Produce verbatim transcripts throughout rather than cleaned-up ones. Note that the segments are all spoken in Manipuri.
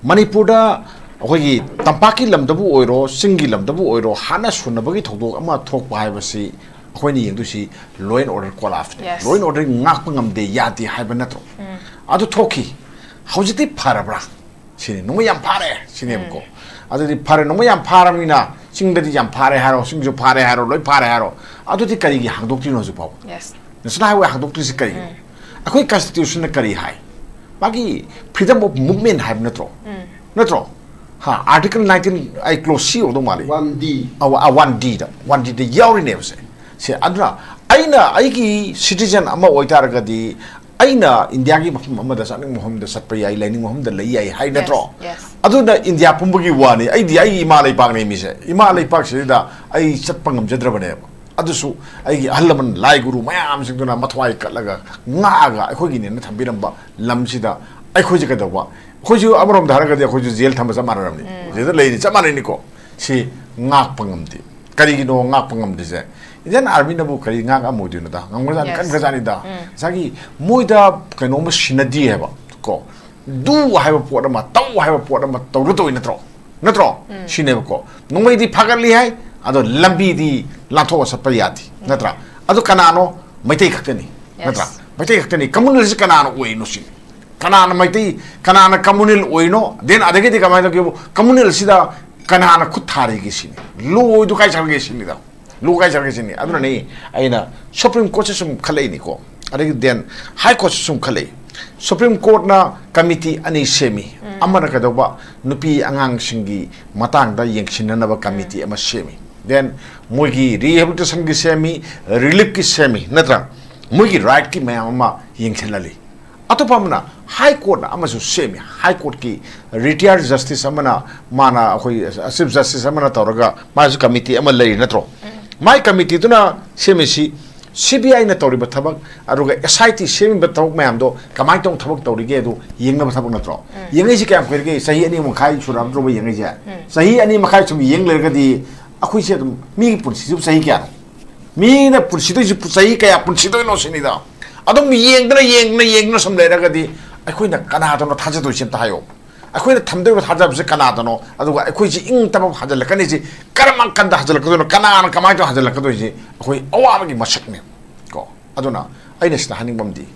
ꯃꯅꯤꯄꯨꯔꯗ ꯑꯩꯈꯣꯏꯒꯤ ꯇꯝꯄꯥꯛꯀꯤ ꯂꯝꯗꯕꯨ ꯑꯣꯏꯔꯣ, ꯆꯤꯡꯒꯤ ꯂꯝꯗꯕꯨ ꯑꯣꯏꯔꯣ, ꯍꯥꯠꯅ ꯁꯨꯅꯕꯒꯤ ꯊꯧꯗꯣꯛ ꯑꯃ ꯊꯣꯛꯄ ꯍꯥꯏꯕꯁꯤ ꯑꯩꯈꯣꯏꯅ ꯌꯦꯡꯗꯣꯏꯁꯤ law and order collapse ꯅꯤ꯫ Yes. Law and order ꯉꯥꯛꯄ ꯉꯝꯗꯦ, ꯌꯥꯗꯦ ꯍꯥꯏꯕ ꯅꯠꯇ꯭ꯔꯣ? ꯑꯗꯨ ꯊꯣꯛꯈꯤ꯫ ꯍꯧꯖꯤꯛꯇꯤ ꯐꯔꯕ꯭ꯔꯥ ꯁꯤꯅꯤ꯫ ꯅꯣꯡꯃꯩ ꯌꯥꯝ ꯐꯥꯔꯦ ꯁꯤꯅꯦꯕꯀꯣ꯫ ꯑꯗꯨꯗꯤ ꯐꯔꯦ, ꯅꯣꯡꯃꯩ ꯌꯥꯝ ꯐꯥꯔꯕꯅꯤꯅ ꯆꯤꯡꯗꯗꯤ ꯌꯥꯝ ꯐꯥꯔꯦ ꯍꯥꯏꯔꯣ, ꯆꯤꯡꯁꯨ ꯐꯥꯔꯦ ꯍꯥꯏꯔꯣ, ꯂꯣꯏ ꯐꯥꯔꯦ ꯍꯥꯏꯔꯣ, ꯑꯗꯨꯗꯤ ꯀꯔꯤꯒꯤ ꯍꯥꯡꯗꯣꯛꯇ꯭ꯔꯤꯅꯣ ꯍꯧꯖꯤꯛ ꯐꯥꯎꯕ? Yes. National Highway ꯍꯥꯡꯗꯣꯛꯇ꯭ꯔꯤꯁꯤ ꯀꯔꯤꯒꯤꯅꯣ? ꯑꯩꯈꯣꯏ constitution ꯅ ꯀꯔꯤ ꯍꯥꯏ? ꯃꯥꯒꯤ freedom of movement ꯍꯥꯏꯕ ꯅꯠꯇ꯭ꯔꯣ? ꯅꯠꯇ꯭ꯔꯣ? ꯍꯥ, Article nineteen, ꯑꯩ clause C ꯑꯣꯏꯗꯧ ꯃꯥꯜꯂꯤ꯫ One D. ꯑ, ꯋꯥ-, one D ꯗ, one D ꯗ ꯌꯥꯎꯔꯤꯅꯦꯕꯁꯦ꯫ ꯁꯦ, ꯑꯗꯨꯅ ꯑꯩꯅ ꯑꯩꯒꯤ citizen ꯑꯃ ꯑꯣꯏꯇꯥꯔꯒꯗꯤ ꯑꯩꯅ ꯏꯟꯗꯤꯌꯥꯒꯤ ꯃꯐꯝ ꯑꯃꯗ ꯆꯠꯅꯤꯡꯕ ꯃꯐꯝꯗ ꯆꯠꯄ ꯌꯥꯏ, ꯂꯩꯅꯤꯡꯕ ꯃꯐꯝꯗ ꯂꯩ ꯌꯥꯏ ꯍꯥꯏ ꯅꯠꯇ꯭ꯔꯣ? Yes. ꯑꯗꯨꯅ ꯏꯟꯗꯤꯌꯥ ꯄꯨꯝꯕꯒꯤ ꯋꯥꯅꯤ꯫ ꯑꯩꯗꯤ ꯑꯩꯒꯤ ꯏꯃꯥ ꯂꯩꯄꯥꯛꯅꯤ ꯃꯤꯁꯦ꯫ ꯏꯃꯥ ꯂꯩꯄꯥꯛꯁꯤꯗ ꯑꯩ ꯆꯠꯄ ꯉꯝꯖꯗ꯭ꯔꯕꯅꯦꯕ꯫ ꯑꯗꯨꯁꯨ ꯑꯩꯒꯤ ꯑꯍꯜ ꯂꯃꯟ ꯂꯥꯏ ꯒꯨꯔꯨ ꯃꯌꯥꯝꯁꯤꯡꯗꯨꯅ ꯃꯊ꯭ꯋꯥꯏ ꯀꯠꯂꯒ ꯉꯥꯛꯑꯒ ꯑꯩꯈꯣꯏꯒꯤꯅꯦꯅ ꯊꯝꯕꯤꯔꯝꯕ ꯂꯝꯁꯤꯗ ꯑꯩꯈꯣꯏꯁꯦ ꯀꯩꯗꯧꯕ? ꯑꯩꯈꯣꯏꯁꯨ ꯑꯃꯔꯣꯝꯗ ꯍꯥꯏꯔꯒꯗꯤ ꯑꯩꯈꯣꯏꯁꯨ ꯖꯦꯜ ꯊꯝꯕ ꯆꯞ ꯃꯥꯟꯅꯔꯝꯅꯤ꯫ ꯖꯦꯜꯗ ꯂꯩꯔꯤ ꯆꯞ ꯃꯥꯟꯅꯩꯅꯤꯀꯣ꯫ ꯁꯤ ꯉꯥꯛꯄ ꯉꯝꯗꯦ꯫ ꯀꯔꯤꯒꯤꯅꯣ ꯉꯥꯛꯄ ꯉꯝꯗ꯭ꯔꯤꯁꯦ? Indian Army ꯅꯕꯨ ꯀꯔꯤ ꯉꯥꯛ ꯉꯝꯃꯣꯏꯗꯣꯏꯅꯣꯗ? ꯉꯝꯈ꯭ꯔꯖꯥꯠꯅꯤ, Yes. ꯀꯟꯈ꯭ꯔꯖꯥꯠꯅꯤꯗ꯫ ꯉꯁꯥꯏꯒꯤ ꯃꯣꯏꯗ ꯀꯩꯅꯣꯝꯃ ꯁꯤꯟꯅꯗꯦ ꯍꯥꯏꯕ ꯀꯣ꯫ ꯗꯨ ꯍꯥꯏꯕ ꯄꯣꯠ ꯑꯃ, ꯇꯧ ꯍꯥꯏꯕ ꯄꯣꯠ ꯑꯃ ꯇꯧꯔ ꯇꯧꯏ ꯅꯠꯇ꯭ꯔꯣ? ꯅꯠꯇ꯭ꯔꯣ? ꯁꯤꯅꯦꯕꯀꯣ꯫ ꯅꯣꯡꯃꯩꯗꯤ ꯐꯥꯒꯠꯂꯤ ꯍꯥꯏ, ꯑꯗꯣ ꯂꯝꯕꯤꯗꯤ ꯂꯥꯟꯊꯣꯛꯑ ꯆꯠꯄ ꯌꯥꯗꯦ ꯅꯠꯇ꯭ꯔꯥ? ꯑꯗꯨ ꯀꯅꯥꯅꯣ? ꯃꯩꯇꯩ ꯈꯛꯇꯅꯤ Yes. ꯅꯠꯇ꯭ꯔꯥ? ꯃꯩꯇꯩ ꯈꯛꯇꯅꯤ꯫ Communal ꯁꯤ ꯀꯅꯥꯅ ꯑꯣꯏꯔꯤꯅꯣ ꯁꯤꯅꯤ꯫ ꯀꯅꯥꯅ ꯃꯩꯇꯩ, ꯀꯅꯥꯅ communal ꯑꯣꯏꯅꯣ? Then ꯑꯗꯒꯤꯗꯤ ꯀꯃꯥꯏꯅ ꯇꯧꯒꯦꯕꯨ, communal ꯁꯤꯗ ꯀꯅꯥꯅ ꯈꯨꯠ ꯊꯥꯔꯤꯒꯦ ꯁꯤꯅꯤ꯫ Law ꯗꯨ ꯀꯥꯏ ꯆꯠꯈ꯭ꯔꯒꯦ ꯁꯤꯅꯤꯗ꯫ Law ꯀꯥꯏ ꯆꯠꯈ꯭ꯔꯒꯦ ꯁꯤꯅꯤ꯫ ꯑꯗꯨꯅꯅꯤ ꯑꯩꯅ Supreme Court ꯁꯦ ꯁꯨꯝ ꯈꯜꯂꯛꯏꯅꯤꯀꯣ꯫ ꯑꯗꯒꯤ then High Court ꯁꯨ ꯁꯨꯝ ꯈꯜꯂꯛꯏ꯫ Supreme Court ꯅ committee ꯑꯅꯤ ꯁꯦꯝꯃꯤ꯫ ꯑꯃꯅ ꯀꯩꯗꯧꯕ, ꯅꯨꯄꯤ ꯑꯉꯥꯡꯁꯤꯡꯒꯤ ꯃꯇꯥꯡꯗ ꯌꯦꯡꯁꯤꯟꯅꯅꯕ committee ꯑꯃ ꯁꯦꯝꯃꯤ꯫ Then ꯃꯣꯏꯒꯤ rehabilitation ꯒꯤ ꯁꯦꯝꯃꯤ, relief ꯀꯤ ꯁꯦꯝꯃꯤ, ꯅꯠꯇ꯭ꯔꯥ? ꯃꯣꯏꯒꯤ right ꯀꯤ ꯃꯌꯥꯝ ꯑꯃ ꯌꯦꯡꯁꯤꯜꯍꯜꯂꯤ꯫ ꯑꯇꯣꯞꯄ ꯑꯃꯅ High Court ꯅ ꯑꯃꯁꯨ ꯁꯦꯝꯃꯤ꯫ High Court ꯀꯤ retired justice ꯑꯃꯅ, ꯃꯥꯅ ꯑꯩꯈꯣꯏ Chief Justice ꯑꯃꯅ ꯇꯧꯔꯒ ꯃꯥꯁꯨ committee ꯑꯃ ꯂꯩꯔꯤ ꯅꯠꯇ꯭ꯔꯣ? ꯃꯥꯏ committee ꯗꯨꯅ ꯁꯦꯝꯃꯤꯁꯤ CBI ꯅ ꯇꯧꯔꯤꯕ ꯊꯕꯛ, ꯑꯗꯨꯒ SIT ꯁꯦꯝꯃꯤꯕ ꯊꯕꯛ ꯃꯌꯥꯝꯗꯣ ꯀꯃꯥꯏꯅ ꯇꯧꯅ ꯊꯕꯛ ꯇꯧꯔꯤꯒꯦ ꯑꯗꯨ ꯌꯦꯡꯅꯕ ꯊꯕꯛ ꯅꯠꯇ꯭ꯔꯣ? ꯌꯦꯡꯉꯛꯏꯁꯤ ꯀꯌꯥꯝ ꯀꯨꯏꯔꯒꯦ? ꯆꯍꯤ ꯑꯅꯤ ꯃꯈꯥꯏ ꯁꯨꯔꯛꯑꯝꯗ꯭ꯔꯣꯕ ꯌꯦꯡꯉꯛꯏꯁꯦ? ꯆꯍꯤ ꯑꯅꯤ ꯃꯈꯥꯏ ꯁꯨꯝ ꯌꯦꯡ ꯂꯩꯔꯒꯗꯤ ꯑꯩꯈꯣꯏꯁꯦ ꯑꯗꯨꯝ, ꯃꯤꯒꯤ ꯄꯨꯟꯁꯤꯁꯤꯕꯨ ꯆꯍꯤ ꯀꯌꯥꯅꯣ? ꯃꯤꯅ ꯄꯨꯟꯁꯤꯗꯣꯏꯁꯤ ꯆꯍꯤ ꯀꯌꯥ ꯄꯨꯟꯁꯤꯗꯣꯏꯅꯣ ꯁꯤꯅꯤꯗ꯫ ꯑꯗꯨꯝ ꯌꯦꯡꯗꯅ, ꯌꯦꯡꯗꯅ, ꯌꯦꯡꯗꯅ ꯁꯨꯝ ꯂꯩꯔꯒꯗꯤ ꯑꯩꯈꯣꯏꯅ ꯀꯅꯥꯗꯅꯣ ꯊꯥꯖꯗꯣꯏꯁꯦ ꯑꯝꯇ ꯍꯥꯏꯌꯣ꯫ ꯑꯩꯈꯣꯏꯅ ꯊꯝꯗꯣꯏꯕ ꯊꯥꯖꯕꯁꯦ ꯀꯅꯥꯗꯅꯣ, ꯑꯗꯨꯒ ꯑꯩꯈꯣꯏꯁꯤ ꯏꯪ ꯇꯞꯄ ꯍꯟꯖꯤꯜꯂꯛꯀꯅꯤꯁꯤ ꯀꯔꯝꯕ ꯀꯟꯗ ꯍꯟꯖꯤꯜꯂꯛꯀꯗꯣꯏꯅꯣ, ꯀꯅꯥꯅ ꯀꯃꯥꯏꯅ ꯇꯧꯔ ꯍꯟꯖꯤꯜꯂꯛꯀꯗꯣꯏꯁꯤ ꯑꯩꯈꯣꯏ ꯑꯋꯥꯕꯒꯤ ꯃꯁꯛꯅꯦ꯫ ꯀꯣ ꯑꯗꯨꯅ ꯑꯩꯅ ꯁꯤꯗ ꯍꯥꯏꯅꯤꯡꯕ ꯑꯃꯗꯤ,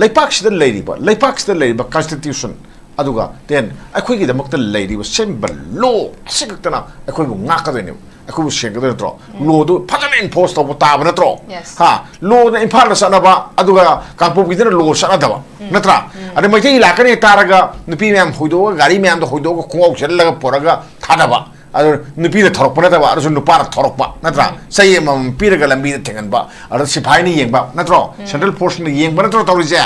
ꯂꯩꯄꯥꯛꯁꯤꯗ ꯂꯩꯔꯤꯕ ꯂꯩꯄꯥꯛꯁꯤꯗ ꯂꯩꯔꯤꯕ ꯀꯟꯁꯇꯤꯇ꯭ꯌꯨꯁꯟ, ꯑꯗꯨꯒ ꯇꯦꯟ ꯑꯩꯈꯣꯏꯒꯤꯗꯃꯛꯇ ꯂꯩꯔꯤꯕ ꯁꯦꯝꯕ ꯂꯣ ꯑꯁꯤꯈꯛꯇꯅ ꯑꯩꯈꯣꯏꯕꯨ ꯉꯥꯛꯀꯗꯣꯏꯅꯦꯕ, ꯑꯩꯈꯣꯏꯕꯨ ꯁꯦꯡꯒꯗꯣꯏ ꯅꯠꯇ꯭ꯔꯣ? ꯂꯣꯗꯨ ꯐꯖꯅ ꯏꯟꯐꯣꯔꯁ ꯇꯧꯕ ꯇꯥꯕ ꯅꯠꯇ꯭ꯔꯣ? Yes. ꯍꯥ, ꯂꯣꯅ ꯏꯝꯐꯥꯜꯗ ꯆꯠꯅꯕ, ꯑꯗꯨꯒ ꯀꯥꯡꯄꯣꯛꯄꯤꯗꯅ ꯂꯣ ꯆꯠꯅꯗꯕ ꯅꯠꯇ꯭ꯔꯥ? ꯑꯗꯩ ꯃꯩꯇꯩ ꯂꯥꯛꯀꯅꯤ ꯍꯥꯏ ꯇꯥꯔꯒ ꯅꯨꯄꯤ ꯃꯌꯥꯝ ꯍꯣꯏꯗꯣꯛꯑꯒ, ꯒꯥꯔꯤ ꯃꯌꯥꯝꯗꯣ ꯍꯣꯏꯗꯣꯛꯑꯒ, ꯈꯣꯡꯒ꯭ꯔꯥꯎ ꯆꯦꯜꯂꯒ ꯄꯨꯔꯒ ꯊꯥꯗꯕ, ꯑꯗꯨ ꯅꯨꯄꯤꯅ ꯊꯧꯔꯛꯄ ꯅꯠꯇꯕ, ꯑꯗꯨꯁꯨ ꯅꯨꯄꯥꯅ ꯊꯧꯔꯛꯄ ꯅꯠꯇ꯭ꯔꯥ? ꯆꯩ ꯑꯃꯃꯝ ꯄꯤꯔꯒ ꯂꯝꯕꯤꯗ ꯊꯦꯡꯍꯟꯕ, ꯑꯗ ꯁꯤꯐꯥꯏꯅ ꯌꯦꯡꯕ ꯅꯠꯇ꯭ꯔꯣ? ꯁꯦꯟꯇ꯭ꯔꯦꯜ ꯐꯣꯔꯁꯅ ꯌꯦꯡꯕ ꯅꯠꯇ꯭ꯔꯣ ꯇꯧꯔꯤꯁꯦ?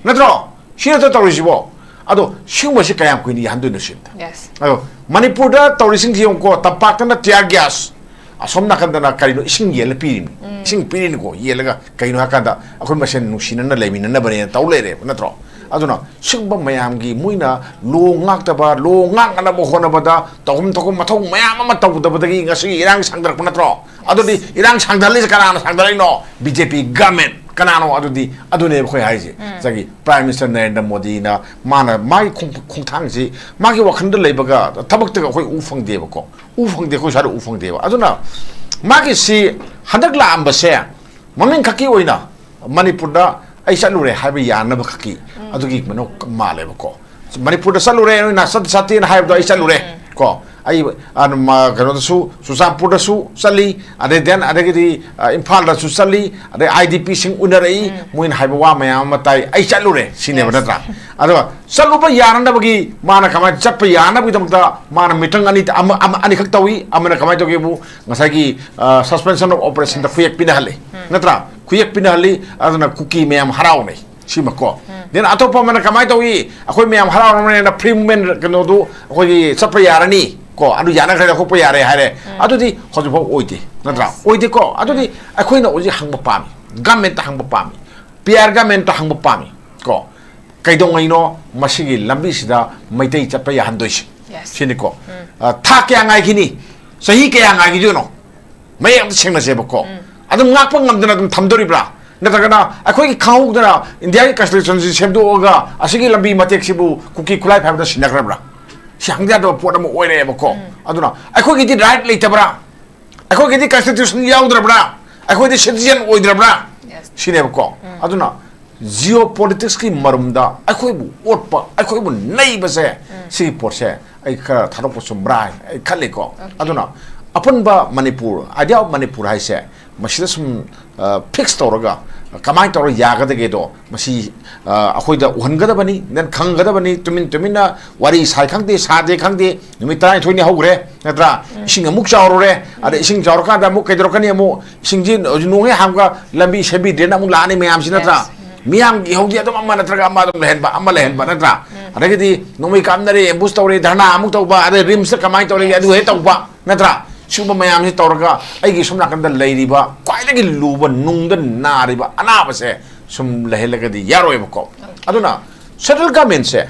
ꯅꯠꯇ꯭ꯔꯣ? ꯁꯤ ꯅꯠꯇ꯭ꯔꯣ ꯇꯧꯔꯤꯁꯤꯕꯣ? ꯑꯗꯣ ꯁꯤꯒꯨꯝꯕꯁꯤ ꯀꯌꯥꯝ ꯀꯨꯏꯅ ꯌꯥꯍꯟꯗꯣꯏꯅꯣ ꯁꯤꯅꯤꯗ꯫ Yes. ꯑꯗꯣ ꯃꯅꯤꯄꯨꯔꯗ ꯇꯧꯔꯤꯁꯤꯡꯁꯤ ꯌꯦꯡꯉꯨꯀꯣ, ꯇꯝꯄꯥꯛꯇꯅ tear gas, ꯑꯁꯣꯝ ꯅꯥꯀꯟꯗꯅ ꯀꯔꯤꯅꯣ, ꯏꯁꯤꯡ ꯌꯦꯜꯂ ꯄꯤꯔꯤꯃꯤ꯫ ꯏꯁꯤꯡ ꯄꯤꯔꯤꯅꯤꯀꯣ, ꯌꯦꯜꯂꯒ ꯀꯩꯅꯣ ꯍꯥꯏꯀꯥꯟꯗ ꯑꯩꯈꯣꯏ ꯃꯁꯦꯟ ꯅꯨꯡꯁꯤꯅꯅ ꯂꯩꯃꯤꯟꯅꯅꯕꯅꯦꯅ ꯇꯧ ꯂꯩꯔꯦꯕ ꯅꯠꯇ꯭ꯔꯣ? ꯑꯗꯨꯅ ꯁꯤꯒꯨꯝꯕ ꯃꯌꯥꯝꯒꯤ ꯃꯣꯏꯅ ꯂꯣ ꯉꯥꯛꯇꯕ, ꯂꯣ ꯉꯥꯛꯅꯅꯕ ꯍꯣꯠꯅꯕꯗ ꯇꯧꯐꯝ ꯊꯣꯛꯄ ꯃꯊꯧ ꯃꯌꯥꯝ ꯑꯃ ꯇꯧꯗꯕꯗꯒꯤ ꯉꯁꯤꯒꯤ ꯏꯔꯥꯡ ꯁꯥꯡꯊꯔꯛꯄ ꯅꯠꯇ꯭ꯔꯣ? ꯑꯗꯨꯗꯤ ꯏꯔꯥꯡ ꯁꯥꯡꯊꯍꯜꯂꯤꯁꯦ ꯀꯅꯥꯅ ꯁꯥꯡꯊꯔꯛꯏꯅꯣ? ꯕꯤ ꯖꯦ ꯄꯤ ꯒꯃꯦꯟ꯫ ꯀꯅꯥꯅꯣ ꯑꯗꯨꯗꯤ? ꯑꯗꯨꯅꯦꯕ ꯑꯩꯈꯣꯏ ꯍꯥꯏꯁꯦ꯫ ꯉꯁꯥꯏꯒꯤ ꯄ꯭ꯔꯥꯏꯝ ꯃꯤꯅꯤꯁꯇꯔ ꯅꯔꯦꯟꯗ꯭ꯔ ꯃꯣꯗꯤꯅ ꯃꯥꯅ ꯃꯥꯒꯤ ꯈꯣꯡ-, ꯈꯣꯡꯊꯥꯡꯁꯤ, ꯃꯥꯒꯤ ꯋꯥꯈꯜꯗ ꯂꯩꯕꯒ ꯊꯕꯛꯇꯒ ꯑꯩꯈꯣꯏ ꯎ ꯐꯪꯗꯦꯕꯀꯣ꯫ ꯎ ꯐꯪꯗꯦ, ꯑꯩꯈꯣꯏ ꯁ꯭ꯋꯥꯏꯗ ꯎ ꯐꯪꯗꯦꯕ꯫ ꯑꯗꯨꯅ ꯃꯥꯒꯤꯁꯤ ꯍꯟꯗꯛ ꯂꯥꯛꯑꯝꯕꯁꯦ ꯃꯃꯤꯡ ꯈꯛꯀꯤ ꯑꯣꯏꯅ ꯃꯅꯤꯄꯨꯔꯗ ꯑꯩ ꯆꯠꯂꯨꯔꯦ ꯍꯥꯏꯕ ꯌꯥꯅꯕ ꯈꯛꯀꯤ ꯑꯗꯨꯒꯤ ꯀꯩꯅꯣ ꯃꯥꯜꯂꯦꯕꯀꯣ꯫ ꯃꯅꯤꯄꯨꯔꯗ ꯆꯠꯂꯨꯔꯦ, ꯅꯣꯏ ꯅꯥꯆꯠ ꯆꯠꯇꯦꯅ ꯍꯥꯏꯕꯗꯣ ꯑꯩ ꯆꯠꯂꯨꯔꯦ ꯀꯣ꯫ ꯑꯩ, ꯑ, ꯃ-, ꯀꯩꯅꯣꯗꯁꯨ, ꯆꯨꯔꯆꯥꯟꯄꯨꯔꯗꯁꯨ ꯆꯠꯂꯤ, ꯑꯗꯩ then ꯑꯗꯒꯤꯗꯤ, ꯑ, ꯏꯝꯐꯥꯜꯗꯁꯨ ꯆꯠꯂꯤ, ꯑꯗꯩ ꯑꯥꯏ ꯗꯤ ꯄꯤꯁꯤꯡ ꯎꯅꯔꯛꯏ, ꯃꯣꯏꯅ ꯍꯥꯏꯕ ꯋꯥ ꯃꯌꯥꯝ ꯑꯃ ꯇꯥꯏ, ꯑꯩ ꯆꯠꯂꯨꯔꯦ ꯁꯤꯅꯦꯕ ꯅꯠꯇ꯭ꯔꯥ? ꯑꯗꯨꯒ ꯆꯠꯂꯨꯕ ꯌꯥꯅꯅꯕꯒꯤ ꯃꯥꯅ ꯀꯃꯥꯏꯅ ꯆꯠꯄ ꯌꯥꯅꯕꯒꯤꯗꯃꯛꯇ ꯃꯥꯅ ꯃꯤꯇꯪ ꯑꯅꯤ, ꯑꯃ, ꯑꯃ, ꯑꯅꯤꯈꯛ ꯇꯧꯏ꯫ ꯑꯃꯅ ꯀꯃꯥꯏꯅ ꯇꯧꯒꯦꯕꯨ, ꯉꯁꯥꯏꯒꯤ, ꯑ, suspension of operationꯗ ꯈꯨꯌꯦꯛ ꯄꯤꯅꯍꯜꯂꯤ ꯅꯠꯇ꯭ꯔꯥ? ꯈꯨꯌꯦꯛ ꯄꯤꯅꯍꯜꯂꯤ, ꯑꯗꯨꯅ ꯀꯨꯀꯤ ꯃꯌꯥꯝ ꯍꯔꯥꯎꯅꯩ꯫ ꯁꯤꯃꯀꯣ꯫ Then ꯑꯇꯣꯞꯄ ꯑꯃꯅ ꯀꯃꯥꯏꯅ ꯇꯧꯏ? ꯑꯩꯈꯣꯏ ꯃꯌꯥꯝ ꯍꯔꯥꯎꯔꯕꯅꯤꯅ free movement ꯀꯩꯅꯣꯗꯨ ꯑꯩꯈꯣꯏꯒꯤ ꯆꯠꯄ ꯌꯥꯔꯅꯤ ꯀꯣ, ꯑꯗꯨ ꯌꯥꯅꯈ꯭ꯔꯦ, ꯂꯧꯊꯣꯛꯄ ꯌꯥꯔꯦ ꯍꯥꯏꯔꯦ꯫ ꯑꯗꯨꯗꯤ ꯍꯧꯖꯤꯛꯐꯥꯎ ꯑꯣꯏꯗꯦ, ꯅꯠꯇ꯭ꯔꯥ? ꯑꯣꯏꯗꯦꯀꯣ꯫ ꯑꯗꯨꯗꯤ ꯑꯩꯈꯣꯏꯅ ꯍꯧꯖꯤꯛ ꯍꯪꯕ ꯄꯥꯝꯃꯤ, ꯒꯃꯦꯟꯇ ꯍꯪꯕ ꯄꯥꯝꯃꯤ, ꯄꯤ ꯑꯥꯔ ꯒꯃꯦꯟꯇ ꯍꯪꯕ ꯄꯥꯝꯃꯤ ꯀꯣ, ꯀꯩꯗꯧꯉꯩꯅꯣ ꯃꯁꯤꯒꯤ ꯂꯝꯕꯤꯁꯤꯗ ꯃꯩꯇꯩ ꯆꯠꯄ ꯌꯥꯍꯟꯗꯣꯏꯁꯤ? Yes. ꯁꯤꯅꯤꯀꯣ꯫ ꯑ, ꯊꯥ ꯀꯌꯥ ꯉꯥꯏꯈꯤꯅꯤ? ꯆꯍꯤ ꯀꯌꯥ ꯉꯥꯏꯈꯤꯗꯣꯏꯅꯣ? ꯃꯌꯦꯛ ꯑꯝꯇ ꯁꯦꯡꯅꯁꯦꯕꯀꯣ꯫ ꯑꯗꯨꯝ ꯉꯥꯛꯄ ꯉꯝꯗꯅ ꯑꯗꯨꯝ ꯊꯝꯗꯣꯔꯤꯕ꯭ꯔꯥ? ꯅꯠꯇ꯭ꯔꯒꯅ ꯑꯩꯈꯣꯏꯒꯤ ꯈꯪꯍꯧꯗꯅ ꯏꯟꯗꯤꯌꯥꯒꯤ ꯀꯟꯁꯇꯤꯇ꯭ꯌꯨꯁꯟꯁꯤ ꯁꯦꯝꯗꯣꯛꯑꯒ ꯑꯁꯤꯒꯤ ꯂꯝꯕꯤ ꯃꯇꯦꯛꯁꯤꯕꯨ ꯀꯨꯀꯤ ꯈꯨꯠꯂꯥꯏ ꯐꯥꯏꯕꯗ ꯁꯤꯟꯅꯈ꯭ꯔꯕ꯭ꯔꯥ? ꯊꯤꯍꯪ ꯌꯥꯗꯕ ꯄꯣꯠ ꯑꯃ ꯑꯣꯏꯔꯛꯑꯦꯕꯀꯣ꯫ ꯑꯗꯨꯅ ꯑꯩꯈꯣꯏꯒꯤꯗꯤ ꯔꯥꯏꯠ ꯂꯩꯇꯕ꯭ꯔꯥ? ꯑꯩꯈꯣꯏꯒꯤꯗꯤ ꯀꯟꯁꯇꯤꯇ꯭ꯌꯨꯁꯟ ꯌꯥꯎꯗ꯭ꯔꯕ꯭ꯔꯥ? ꯑꯩꯈꯣꯏꯗꯤ ꯁꯤꯇꯤꯖꯦꯟ ꯑꯣꯏꯗ꯭ꯔꯕ꯭ꯔꯥ? ꯁꯤꯅꯦꯕꯀꯣ꯫ ꯑꯗꯨꯅ ꯖꯤꯑꯣ ꯄꯣꯂꯤꯇꯤꯛꯁꯀꯤ ꯃꯔꯨꯝꯗ ꯑꯩꯈꯣꯏꯕꯨ ꯑꯣꯠꯄ, ꯑꯩꯈꯣꯏꯕꯨ ꯅꯩꯕꯁꯦ, ꯁꯤꯒꯤ ꯄꯣꯠꯁꯦ ꯑꯩ ꯈꯔ ꯊꯥꯗꯣꯛꯄ ꯆꯨꯝꯕ꯭ꯔꯥ ꯍꯥꯏꯅ ꯑꯩ ꯈꯜꯂꯤꯀꯣ꯫ ꯑꯗꯨꯅ ꯑꯄꯨꯟꯕ ꯃꯅꯤꯄꯨꯔ, ꯑꯥꯏꯗꯤꯌꯥ ꯑꯣꯐ ꯃꯅꯤꯄꯨꯔ ꯍꯥꯏꯁꯦ, ꯃꯁꯤꯗ ꯁꯨꯝ ꯐꯤꯛꯁ ꯇꯧꯔꯒ ꯀꯃꯥꯏꯅ ꯇꯧꯔꯒ ꯌꯥꯒꯗꯒꯦꯗꯣ ꯃꯁꯤ ꯑꯩꯈꯣꯏꯗ ꯎꯍꯟꯒꯗꯕꯅꯤ, ꯅꯪ ꯈꯪꯒꯗꯕꯅꯤ꯫ ꯇꯨꯃꯤꯟ ꯇꯨꯃꯤꯟꯅ ꯋꯥꯔꯤ ꯁꯥꯏ ꯈꯪꯗꯦ, ꯁꯥꯗꯦ ꯈꯪꯗꯦ, ꯅꯨꯃꯤꯠ ꯇꯔꯥꯅꯤꯊꯣꯏꯅꯤ ꯍꯧꯈ꯭ꯔꯦ, ꯅꯠꯇ꯭ꯔꯥ? ꯏꯁꯤꯡ ꯑꯃꯨꯛ ꯆꯥꯎꯔꯨꯔꯦ, ꯑꯗ ꯏꯁꯤꯡ ꯆꯥꯎꯔꯀꯥꯟꯗ ꯑꯃꯨꯛ ꯀꯩꯗꯧꯔꯛꯀꯅꯤ? ꯑꯃꯨꯛ ꯏꯁꯤꯡꯁꯤ ꯍꯧꯖꯤꯛ ꯅꯣꯡ ꯍꯦꯛ ꯍꯥꯡꯕꯒ ꯂꯝꯕꯤ ꯁꯦꯝꯕꯤꯗ꯭ꯔꯦꯅ ꯑꯃꯨꯛ ꯂꯥꯛꯑꯅꯤ ꯃꯌꯥꯝꯁꯤ, ꯅꯠꯇ꯭ꯔꯥ? ꯃꯤꯌꯥꯝꯒꯤ ꯏꯍꯧꯗꯤ ꯑꯗꯨꯝ ꯑꯃ ꯅꯠꯇ꯭ꯔꯒ ꯑꯃ ꯑꯗꯨꯝ ꯂꯩꯍꯟꯕ, ꯑꯃ ꯂꯩꯍꯟꯕ, ꯅꯠꯇ꯭ꯔꯥ? ꯑꯗꯒꯤꯗꯤ ꯅꯣꯡꯃꯩ ꯀꯥꯞꯅꯔꯦ, ꯑꯦꯝꯕꯨꯁ ꯇꯧꯔꯦ, ꯙꯔꯅꯥ ꯑꯃꯨꯛ ꯇꯧꯕ, ꯑꯗꯩ ꯔꯤꯝꯁꯇ ꯀꯃꯥꯏꯅ ꯇꯧꯔꯤꯒꯦ ꯑꯗꯨ ꯍꯦꯛ ꯇꯧꯕ, ꯅꯠꯇ꯭ꯔꯥ? ꯁꯤꯒꯨꯝꯕ ꯃꯌꯥꯝꯁꯤ ꯇꯧꯔꯒ ꯑꯩꯒꯤ ꯁꯣꯝ ꯅꯥꯀꯟꯗ ꯂꯩꯔꯤꯕ ꯈ꯭ꯋꯥꯏꯗꯒꯤ ꯂꯨꯕ, ꯅꯨꯡꯗ ꯅꯥꯔꯤꯕ ꯑꯅꯥꯕꯁꯦ ꯁꯨꯝ ꯂꯩꯍꯜꯂꯒꯗꯤ ꯌꯥꯔꯣꯏꯕꯀꯣ꯫ ꯑꯗꯨꯅ ꯁꯦꯟꯇ꯭ꯔꯦꯜ ꯒꯃꯦꯟꯁꯦ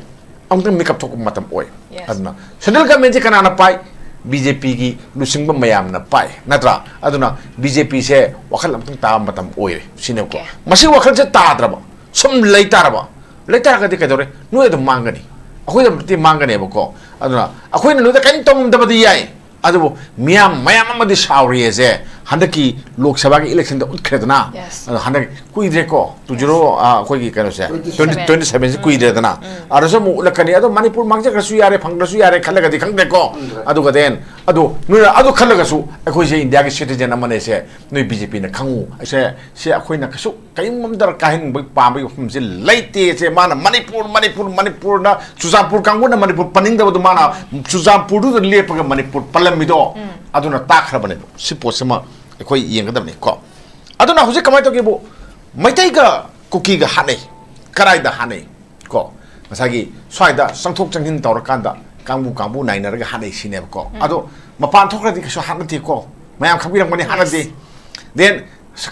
ꯑꯃꯨꯛꯇꯪ ꯃꯤꯀꯞ ꯊꯣꯛꯄ ꯃꯇꯝ ꯑꯣꯏ꯫ ꯑꯗꯨꯅ ꯁꯦꯟꯇ꯭ꯔꯦꯜ ꯒꯃꯦꯟꯁꯦ ꯀꯅꯥꯅ ꯄꯥꯏ? ꯕꯤ ꯖꯦ ꯄꯤꯒꯤ ꯂꯨꯆꯤꯡꯕ ꯃꯌꯥꯝꯅ ꯄꯥꯏ, ꯅꯠꯇ꯭ꯔꯥ? ꯑꯗꯨꯅ ꯕꯤ ꯖꯦ ꯄꯤꯁꯦ ꯋꯥꯈꯜ ꯑꯃꯇꯪ ꯇꯥꯕ ꯃꯇꯝ ꯑꯣꯏꯔꯦ ꯁꯤꯅꯦꯕꯀꯣ꯫ ꯃꯁꯤ ꯋꯥꯈꯜꯁꯦ ꯇꯥꯗ꯭ꯔꯕ, ꯁꯨꯝ ꯂꯩ ꯇꯥꯔꯕ, ꯂꯩ ꯇꯥꯔꯒꯗꯤ ꯀꯩꯗꯧꯔꯦ? ꯅꯣꯏ ꯑꯗꯨꯝ ꯃꯥꯡꯒꯅꯤ, ꯑꯩꯈꯣꯏꯗꯃꯛꯇꯤ ꯃꯥꯡꯒꯅꯦꯕꯀꯣ꯫ ꯑꯗꯨꯅ ꯑꯩꯈꯣꯏꯅ ꯅꯣꯏꯗ ꯀꯔꯤꯝ ꯇꯧꯉꯝꯗꯕꯗꯤ ꯌꯥꯏ, ꯑꯗꯨꯕꯨ ꯃꯤꯌꯥꯝ ꯃꯌꯥꯝ ꯑꯃꯗꯤ ꯁꯥꯎꯔꯤꯁꯦ ꯍꯟꯗꯛꯀꯤ ꯂꯣꯛ ꯁꯚꯥꯒꯤ ꯏꯂꯦꯛꯁꯟꯗ ꯎꯠꯈ꯭ꯔꯦꯗꯅ꯫ ꯑꯗꯣ ꯍꯟꯗꯛ ꯀꯨꯏꯗ꯭ꯔꯦꯀꯣ, ꯇꯨ ꯖꯤꯔꯣ, ꯑꯩꯈꯣꯏꯒꯤ ꯀꯩꯅꯣꯁꯦ, ꯇ꯭ꯋꯦꯟꯇꯤ ꯇ꯭ꯋꯦꯟꯇꯤ ꯁꯚꯦꯟꯁꯦ ꯀꯨꯏꯗ꯭ꯔꯦꯗꯅ꯫ ꯑꯗꯨꯁꯨ ꯑꯃꯨꯛ ꯎꯠꯂꯛꯀꯅꯤ꯫ ꯑꯗꯣ ꯃꯅꯤꯄꯨꯔ ꯃꯥꯡꯖꯈ꯭ꯔꯁꯨ ꯌꯥꯔꯦ, ꯐꯪꯗ꯭ꯔꯁꯨ ꯌꯥꯔꯦ ꯈꯜꯂꯒꯗꯤ ꯈꯪꯗ꯭ꯔꯦꯀꯣ꯫ ꯑꯗꯨꯒ then ꯑꯗꯣ ꯅꯣꯏꯅ ꯑꯗꯨ ꯈꯜꯂꯒꯁꯨ ꯑꯩꯈꯣꯏꯁꯦ ꯏꯟꯗꯤꯌꯥꯒꯤ ꯁꯤꯇꯤꯖꯦꯟ ꯑꯃꯅꯦꯁꯦ ꯅꯣꯏ ꯕꯤ ꯖꯦ ꯄꯤꯅ ꯈꯪꯉꯨ꯫ ꯑꯩꯁꯦ ꯁꯤ ꯑꯩꯈꯣꯏꯅ ꯀꯩꯁꯨ ꯀꯔꯤꯒꯨꯝꯕ ꯑꯃꯗ ꯀꯥꯍꯟꯅꯤꯡꯕ ꯄꯥꯝꯕꯒꯤ ꯋꯥꯐꯝꯁꯦ ꯂꯩꯇꯦ꯫ ꯁꯦ ꯃꯥꯅ ꯃꯅꯤꯄꯨꯔ, ꯃꯅꯤꯄꯨꯔ, ꯃꯅꯤꯄꯨꯔꯅ, ꯆꯨꯔꯆꯥꯟꯄꯨꯔ ꯀꯥꯡꯕꯨꯅ ꯃꯅꯤꯄꯨꯔ ꯄꯟꯅꯤꯡꯗꯕꯗꯨ ꯃꯥꯅ ꯆꯨꯔꯆꯥꯟꯄꯨꯔꯗꯨꯗ ꯂꯦꯞꯄꯒ ꯃꯅꯤꯄꯨꯔ ꯄꯜꯂꯝꯃꯤꯗꯣ, ꯑꯗꯨꯅ ꯇꯥꯛꯈ꯭ꯔꯕꯅꯦꯕ꯫ ꯁꯤ ꯄꯣꯠꯁꯤꯃ ꯑꯩꯈꯣꯏ ꯌꯦꯡꯒꯗꯕꯅꯤ ꯀꯣ꯫ ꯑꯗꯨꯅ ꯍꯧꯖꯤꯛ ꯀꯃꯥꯏꯅ ꯇꯧꯒꯦꯕꯨ, ꯃꯩꯇꯩꯒ ꯀꯨꯀꯤꯒ ꯍꯥꯠꯅꯩ꯫ ꯀꯗꯥꯏꯗ ꯍꯥꯠꯅꯩ? ꯀꯣ, ꯉꯁꯥꯏꯒꯤ ꯁ꯭ꯋꯥꯏꯗ ꯆꯪꯊꯣꯛ ꯆꯪꯁꯤꯟ ꯇꯧꯔꯀꯥꯟꯗ ꯀꯥꯡꯕꯨ ꯀꯥꯡꯕꯨ ꯅꯥꯏꯅꯔꯒ ꯍꯥꯠꯅꯩ ꯁꯤꯅꯦꯕꯀꯣ꯫ ꯑꯗꯣ ꯃꯄꯥꯟ ꯊꯣꯛꯈ꯭ꯔꯗꯤ ꯀꯩꯁꯨ ꯍꯥꯠꯅꯗꯦꯀꯣ, ꯃꯌꯥꯝ ꯈꯪꯕꯤꯔꯝꯒꯅꯤ, ꯍꯥꯠꯅꯗꯦ꯫ Then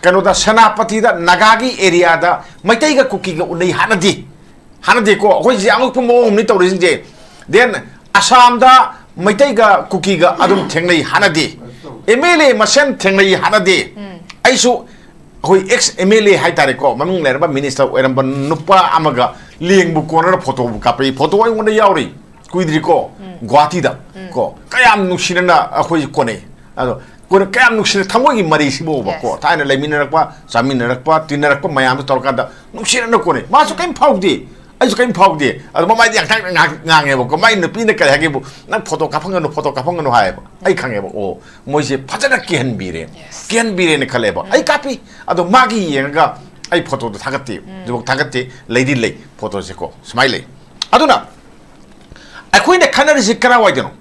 ꯀꯩꯅꯣꯗ, ꯁꯦꯅꯥꯄꯇꯤꯗ ꯅꯥꯒꯥꯒꯤ ꯑꯦꯔꯤꯌꯥꯗ ꯃꯩꯇꯩꯒ ꯀꯨꯀꯤꯒ ꯎꯅꯩ, ꯍꯥꯠꯅꯗꯦ꯫ ꯍꯥꯠꯅꯗꯦꯀꯣ꯫ ꯑꯩꯈꯣꯏꯁꯦ ꯑꯉꯛꯄ ꯃꯑꯣꯡ ꯑꯃꯅꯤ ꯇꯧꯔꯤꯁꯤꯡꯁꯦ꯫ Then ꯑꯁꯥꯝꯗ ꯃꯩꯇꯩꯒ ꯀꯨꯀꯤꯒ ꯑꯗꯨꯝ ꯊꯦꯡꯅꯩ, ꯍꯥꯠꯅꯗꯦ꯫ ꯑꯦꯝ ꯑꯦꯜ ꯑꯦ ꯃꯁꯦꯟ ꯊꯦꯡꯅꯩ, ꯍꯥꯠꯅꯗꯦ꯫ ꯑꯩꯁꯨ ꯑꯩꯈꯣꯏ ꯑꯦꯛꯁ ꯑꯦꯝ ꯑꯦꯜ ꯑꯦ ꯍꯥꯏꯇꯥꯔꯦꯀꯣ, ꯃꯃꯤꯡ ꯂꯩꯔꯕ ꯃꯤꯅꯤꯁꯇꯔ ꯑꯣꯏꯔꯝꯕ ꯅꯨꯄꯥ ꯑꯃꯒ ꯂꯦꯡꯕꯨ ꯀꯣꯟꯅꯔ ꯐꯣꯇꯣꯕꯨ ꯀꯥꯞꯄꯛꯏ, ꯐꯣꯇꯣ ꯑꯩꯉꯣꯟꯗ ꯌꯥꯎꯔꯤ꯫ ꯀꯨꯏꯗ꯭ꯔꯤꯀꯣ, ꯒꯨꯋꯥꯍꯥꯇꯤꯗ ꯀꯣ, ꯀꯌꯥꯝ ꯅꯨꯡꯁꯤꯅꯅ ꯑꯩꯈꯣꯏ ꯀꯣꯟꯅꯩ꯫ ꯑꯗꯣ ꯀꯣꯟꯅ ꯀꯌꯥꯝ ꯅꯨꯡꯁꯤꯅ ꯊꯃꯣꯏꯒꯤ ꯃꯔꯤꯁꯤꯕꯨꯕ ꯀꯣ, Yes. ꯊꯥꯏꯅ ꯂꯩꯃꯤꯟꯅꯔꯛꯄ, ꯆꯥꯃꯤꯟꯅꯔꯛꯄ, ꯇꯤꯟꯅꯔꯛꯄ ꯃꯌꯥꯝꯗꯣ ꯇꯧꯔꯀꯥꯟꯗ ꯅꯨꯡꯁꯤꯅꯅ ꯀꯣꯟꯅꯩ꯫ ꯃꯥꯁꯨ ꯀꯩꯝ ꯐꯥꯎꯗꯦ, ꯑꯩꯁꯨ ꯀꯩꯝ ꯐꯥꯎꯗꯦ꯫ ꯑꯗꯣ ꯃꯃꯥꯏꯗꯤ ꯌꯥꯡꯊꯥꯡ ꯉꯥꯡ-, ꯉꯥꯡꯉꯦꯕꯀꯣ꯫ ꯃꯥꯏ ꯅꯨꯄꯤꯅ ꯀꯔꯤ ꯍꯥꯏꯒꯦꯕꯨ, "ꯅꯪ ꯐꯣꯇꯣ ꯀꯥꯞꯍꯟꯒꯅꯨ, ꯐꯣꯇꯣ ꯀꯥꯞꯍꯟꯒꯅꯨ" ꯍꯥꯏꯌꯦꯕ꯫ ꯑꯩ ꯈꯪꯉꯦꯕ, ꯑꯣ, ꯃꯣꯏꯁꯦ ꯐꯖꯅ ꯀꯤꯍꯟꯕꯤꯔꯦ, Yes. ꯀꯤꯍꯟꯕꯤꯔꯦꯅ ꯈꯜꯂꯦꯕ꯫ ꯑꯩ ꯀꯥꯞꯄꯤ, ꯑꯗꯣ ꯃꯥꯒꯤ ꯌꯦꯡꯉꯒ ꯑꯩ ꯐꯣꯇꯣꯗꯣ ꯊꯥꯒꯠꯇꯦ, ꯑꯗꯨꯐꯥꯎ ꯊꯥꯒꯠꯇꯦ, ꯂꯩꯗꯤ ꯂꯩ, ꯐꯣꯇꯣꯁꯦꯀꯣ, ꯁꯨꯃꯥꯏꯅ ꯂꯩ꯫ ꯑꯗꯨꯅ ꯑꯩꯈꯣꯏꯅ ꯈꯟꯅꯔꯤꯁꯤ ꯀꯔꯥꯏꯋꯥꯏꯗꯅꯣ?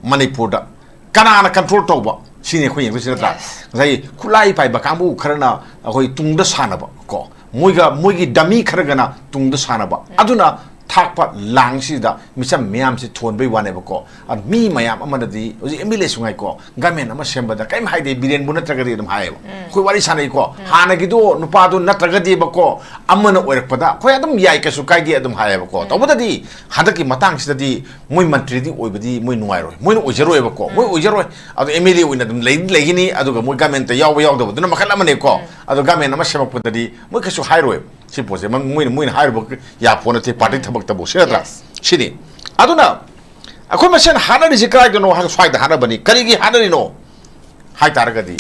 ꯃꯅꯤꯄꯨꯔꯗ꯫ ꯀꯅꯥꯅ control ꯇꯧꯕ? ꯁꯤꯅꯤ ꯑꯩꯈꯣꯏ ꯌꯦꯡꯗꯣꯏꯁꯤ, ꯅꯠꯇ꯭ꯔꯥ? Yes. ꯉꯁꯥꯏꯒꯤ ꯈꯨꯠꯂꯥꯏ ꯄꯥꯏꯕ ꯀꯥꯡꯕꯨ ꯈꯔꯅ ꯑꯩꯈꯣꯏ ꯇꯨꯡꯗ ꯁꯥꯟꯅꯕ ꯀꯣ, ꯃꯣꯏꯒ, ꯃꯣꯏꯒꯤ dummy ꯈꯔꯒꯅ ꯇꯨꯡꯗ ꯁꯥꯟꯅꯕ, ꯑꯗꯨꯅ ꯊꯥꯛꯄ ꯂꯥꯡꯁꯤꯗ ꯃꯤꯆꯝ ꯃꯤꯌꯥꯝꯁꯤ ꯊꯣꯟꯕꯩ ꯋꯥꯅꯦꯕꯀꯣ꯫ ꯑ, ꯃꯤ ꯃꯌꯥꯝ ꯑꯃꯅꯗꯤ ꯍꯧꯖꯤꯛ MLA ꯁꯨ ꯉꯥꯏꯀꯣ, government ꯑꯃ ꯁꯦꯝꯕꯗ ꯀꯔꯤꯝ ꯍꯥꯏꯗꯦ, ꯕꯤꯔꯦꯟꯕꯨ ꯅꯠꯇ꯭ꯔꯒꯗꯤ ꯑꯗꯨꯝ ꯍꯥꯏꯌꯦꯕ꯫ ꯑꯩꯈꯣꯏ ꯋꯥꯔꯤ ꯁꯥꯟꯅꯩꯀꯣ, ꯍꯥꯟꯅꯒꯤꯗꯣ ꯅꯨꯄꯥꯗꯣ ꯅꯠꯇ꯭ꯔꯒꯗꯤꯕꯀꯣ, ꯑꯃꯅ ꯑꯣꯏꯔꯛꯄꯗ ꯑꯩꯈꯣꯏ ꯑꯗꯨꯝ ꯌꯥꯏ, ꯀꯩꯁꯨ ꯀꯥꯏꯗꯦ ꯑꯗꯨꯝ ꯍꯥꯏꯌꯦꯕꯀꯣ꯫ ꯇꯧꯕꯗꯗꯤ ꯍꯟꯗꯛꯀꯤ ꯃꯇꯥꯡꯁꯤꯗꯗꯤ ꯃꯣꯏ ꯃꯟꯇ꯭ꯔꯤꯗꯤ ꯑꯣꯏꯕꯗꯤ ꯃꯣꯏ ꯅꯨꯡꯉꯥꯏꯔꯣꯏ, ꯃꯣꯏꯅ ꯑꯣꯏꯖꯔꯣꯏꯕꯀꯣ, ꯃꯣꯏ ꯑꯣꯏꯖꯔꯣꯏ꯫ ꯑꯗꯣ MLA ꯑꯣꯏꯅ ꯑꯗꯨꯝ ꯂꯩ-, ꯂꯩꯒꯅꯤ, ꯑꯗꯨꯒ ꯃꯣꯏ government ꯇ ꯌꯥꯎꯕ ꯌꯥꯎꯗꯕꯗꯨꯅ ꯃꯈꯜ ꯑꯃꯅꯦꯀꯣ꯫ ꯑꯗꯣ government ꯑꯃ ꯁꯦꯝꯃꯛꯄꯗꯗꯤ ꯃꯣꯏ ꯀꯩꯁꯨ ꯍꯥꯏꯔꯣꯏ꯫ ꯁꯤ ꯄꯣꯠꯁꯦ ꯃ-, ꯃꯣꯏꯅ, ꯃꯣꯏꯅ ꯍꯥꯏꯔꯨꯕ ꯌꯥꯄꯣꯠ ꯅꯠꯇꯦ, party ꯊꯕꯛꯇꯕꯨ, ꯁꯤ ꯅꯠꯇ꯭ꯔꯥ? Yes. ꯁꯤꯅꯤ꯫ ꯑꯗꯨꯅ ꯑꯩꯈꯣꯏ ꯃꯁꯦꯟ ꯍꯥꯠꯅꯔꯤꯁꯤ ꯀꯗꯥꯏꯗꯅꯣ ꯍꯥꯏ, ꯁ꯭ꯋꯥꯏꯗ ꯍꯥꯠꯅꯕꯅꯤ꯫ ꯀꯔꯤꯒꯤ ꯍꯥꯠꯅꯔꯤꯅꯣ ꯍꯥꯏ ꯇꯥꯔꯒꯗꯤ,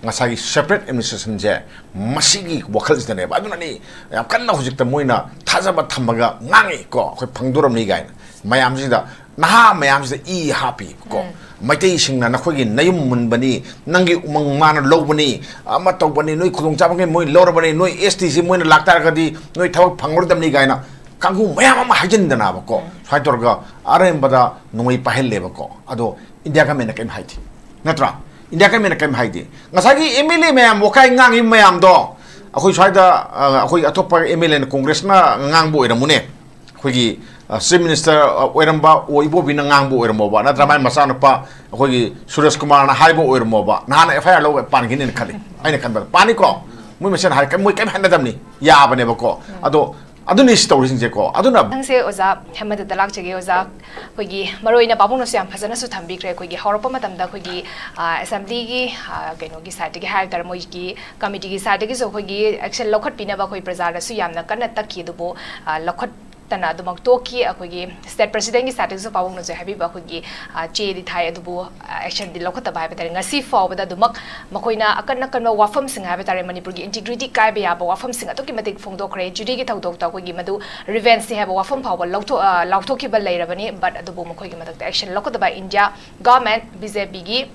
ꯉꯁꯥꯏꯒꯤ separate administration ꯁꯦ, ꯃꯁꯤꯒꯤ ꯋꯥꯈꯜꯁꯤꯗꯅꯦꯕ꯫ ꯑꯗꯨꯅꯅꯤ ꯌꯥꯝ ꯀꯟꯅ ꯍꯧꯖꯤꯛꯇ ꯃꯣꯏꯅ ꯊꯥꯖꯕ ꯊꯝꯃꯒ ꯉꯥꯡꯉꯤ ꯀꯣ, "ꯑꯩꯈꯣꯏ ꯐꯪꯗꯣꯔꯝꯅꯤ" ꯀꯥꯏꯅ꯫ ꯃꯌꯥꯝꯁꯤꯗ, ꯅꯍꯥ ꯃꯌꯥꯝꯁꯤꯗ ꯏ ꯍꯥꯞꯄꯤ ꯀꯣ꯫ ꯃꯩꯇꯩꯁꯤꯡꯅ ꯅꯈꯣꯏꯒꯤ ꯅꯌꯨꯝ ꯃꯨꯟꯕꯅꯤ, ꯅꯪꯒꯤ ꯎꯃꯪ ꯃꯥꯅ ꯂꯧꯕꯅꯤ, ꯑꯃ ꯇꯧꯕꯅꯤ, ꯅꯣꯏ ꯈꯨꯗꯣꯡꯆꯥꯕꯈꯩ ꯃꯣꯏ ꯂꯧꯔꯕꯅꯤ, ꯅꯣꯏ ST ꯁꯤ ꯃꯣꯏꯅ ꯂꯥꯛꯇꯥꯔꯒꯗꯤ ꯅꯣꯏ ꯊꯕꯛ ꯐꯪꯉꯔꯣꯏꯗꯕꯅꯤ ꯀꯥꯏꯅ ꯀꯥꯡꯕꯨ ꯃꯌꯥꯝ ꯑꯃ ꯍꯥꯏꯖꯤꯟꯗꯅꯕꯀꯣ꯫ ꯁꯨꯃꯥꯏꯅ ꯇꯧꯔꯒ ꯑꯔꯦꯝꯕꯗ ꯅꯣꯡꯃꯩ ꯄꯥꯏꯍꯜꯂꯦꯕꯀꯣ꯫ ꯑꯗꯣ India government ꯅ ꯀꯔꯤꯝ ꯍꯥꯏꯗꯦ, ꯅꯠꯇ꯭ꯔꯥ? India government ꯅ ꯀꯔꯤꯝ ꯍꯥꯏꯗꯦ꯫ ꯉꯁꯥꯏꯒꯤ MLA ꯃꯌꯥꯝ ꯋꯥꯀꯥꯏ ꯉꯥꯡꯉꯤꯕ ꯃꯌꯥꯝꯗꯣ, ꯑꯩꯈꯣꯏ ꯁ꯭ꯋꯥꯏꯗ, ꯑ, ꯑꯩꯈꯣꯏ ꯑꯇꯣꯞꯄ MLA ꯅ, Congress ꯅ ꯉꯥꯡꯕ ꯑꯣꯏꯔꯝꯃꯨꯅꯦ, ꯑꯩꯈꯣꯏꯒꯤ, ꯑ, Chief Minister, ꯑ, ꯑꯣꯏꯔꯝꯕ ꯑꯣ ꯏꯕꯣꯕꯤꯅ ꯉꯥꯡꯕ ꯑꯣꯏꯔꯝꯃꯣꯕ, ꯅꯠꯇ꯭ꯔ ꯃꯥꯏ ꯃꯆꯥꯅꯨꯄꯥ ꯑꯩꯈꯣꯏꯒꯤ ꯁꯨꯔꯦꯁ ꯀꯨꯃꯥꯔꯅ ꯍꯥꯏꯕ ꯑꯣꯏꯔꯝꯃꯣꯕ, ꯅꯍꯥꯟ FIR ꯂꯧꯕ ꯄꯥꯟꯈꯤꯅꯤꯅ ꯈꯜꯂꯤ꯫ ꯑꯩꯅ ꯈꯟꯕꯗ ꯄꯥꯅꯤꯀꯣ, ꯃꯣꯏ ꯃꯁꯦꯟ ꯍꯥꯏ, ꯃꯣꯏ ꯀꯔꯤꯝ ꯍꯥꯏꯅꯗꯕꯅꯤ, ꯌꯥꯕꯅꯦꯕꯀꯣ꯫ ꯑꯗꯣ ꯑꯗꯨꯅꯤ ꯁꯤ ꯇꯧꯔꯤꯁꯤꯡꯁꯦꯀꯣ꯫ ꯑꯗꯨꯅ ꯃꯊꯪꯁꯦ ꯑꯣꯖꯥ ꯍꯦꯃꯟꯇꯗ ꯂꯥꯛꯆꯒꯦ꯫ ꯑꯣꯖꯥ, ꯑꯩꯈꯣꯏꯒꯤ ꯃꯔꯨꯑꯣꯏꯅ ꯄꯥꯕꯨꯡꯅꯁꯨ ꯌꯥꯝ ꯐꯖꯅꯁꯨ ꯊꯝꯕꯤꯈ꯭ꯔꯦ꯫ ꯑꯩꯈꯣꯏꯒꯤ ꯍꯧꯔꯛꯄ ꯃꯇꯝꯗ ꯑꯩꯈꯣꯏꯒꯤ, ꯑ, assembly ꯒꯤ, ꯑ, ꯀꯩꯅꯣꯒꯤ side ꯇꯒꯤ ꯍꯥꯏꯇꯥꯔꯦ, ꯃꯣꯏꯒꯤ committee ꯒꯤ side ꯇꯒꯤꯁꯨ ꯑꯩꯈꯣꯏꯒꯤ action ꯂꯧꯈꯠꯄꯤꯅꯕ ꯑꯩꯈꯣꯏ ꯄ꯭ꯔꯖꯥꯗꯁꯨ ꯌꯥꯝꯅ ꯀꯟꯅ ꯇꯛꯈꯤ, ꯑꯗꯨꯕꯨ, ꯑ, ꯂꯧꯈꯠ ꯅꯠꯇꯅ ꯑꯗꯨꯃꯛ ꯇꯣꯛꯈꯤ꯫ ꯑꯩꯈꯣꯏꯒꯤ state presidentꯀꯤ side ꯇꯒꯤꯁꯨ ꯄꯥꯕꯨꯡꯅꯁꯨ ꯍꯥꯏꯕꯤꯕ, ꯑꯩꯈꯣꯏꯒꯤ, ꯑ, ꯆꯦꯗꯤ ꯊꯥꯏ, ꯑꯗꯨꯕꯨ, ꯑ, actionꯗꯤ ꯂꯧꯈꯠꯇꯕ ꯍꯥꯏꯕ ꯇꯥꯔꯦ꯫ ꯉꯁꯤ ꯐꯥꯎꯕꯗ ꯑꯗꯨꯃꯛ ꯃꯈꯣꯏꯅ ꯑꯀꯟ ꯑꯀꯟꯕ ꯋꯥꯐꯝꯁꯤꯡ ꯍꯥꯏꯕ ꯇꯥꯔꯦ, ꯃꯅꯤꯄꯨꯔꯒꯤ integrity ꯀꯥꯏꯕ ꯌꯥꯕ ꯋꯥꯐꯝꯁꯤꯡ ꯑꯗꯨꯛꯀꯤ ꯃꯇꯤꯛ ꯐꯣꯡꯗꯣꯛꯈ꯭ꯔꯦ꯫ ꯖꯨꯔꯤꯒꯤ ꯊꯧꯗꯣꯛꯇ ꯑꯩꯈꯣꯏꯒꯤ ꯃꯗꯨ revengeꯅꯤ ꯍꯥꯏꯕ ꯋꯥꯐꯝ ꯐꯥꯎꯕ ꯂꯧꯊꯣꯛ-, ꯑ, ꯂꯥꯎꯊꯣꯛꯈꯤꯕ ꯂꯩꯔꯕꯅꯤ, but ꯑꯗꯨꯕꯨ ꯃꯈꯣꯏꯒꯤ ꯃꯊꯛꯇ action ꯂꯧꯈꯠꯇꯕ India government, BJPꯒꯤ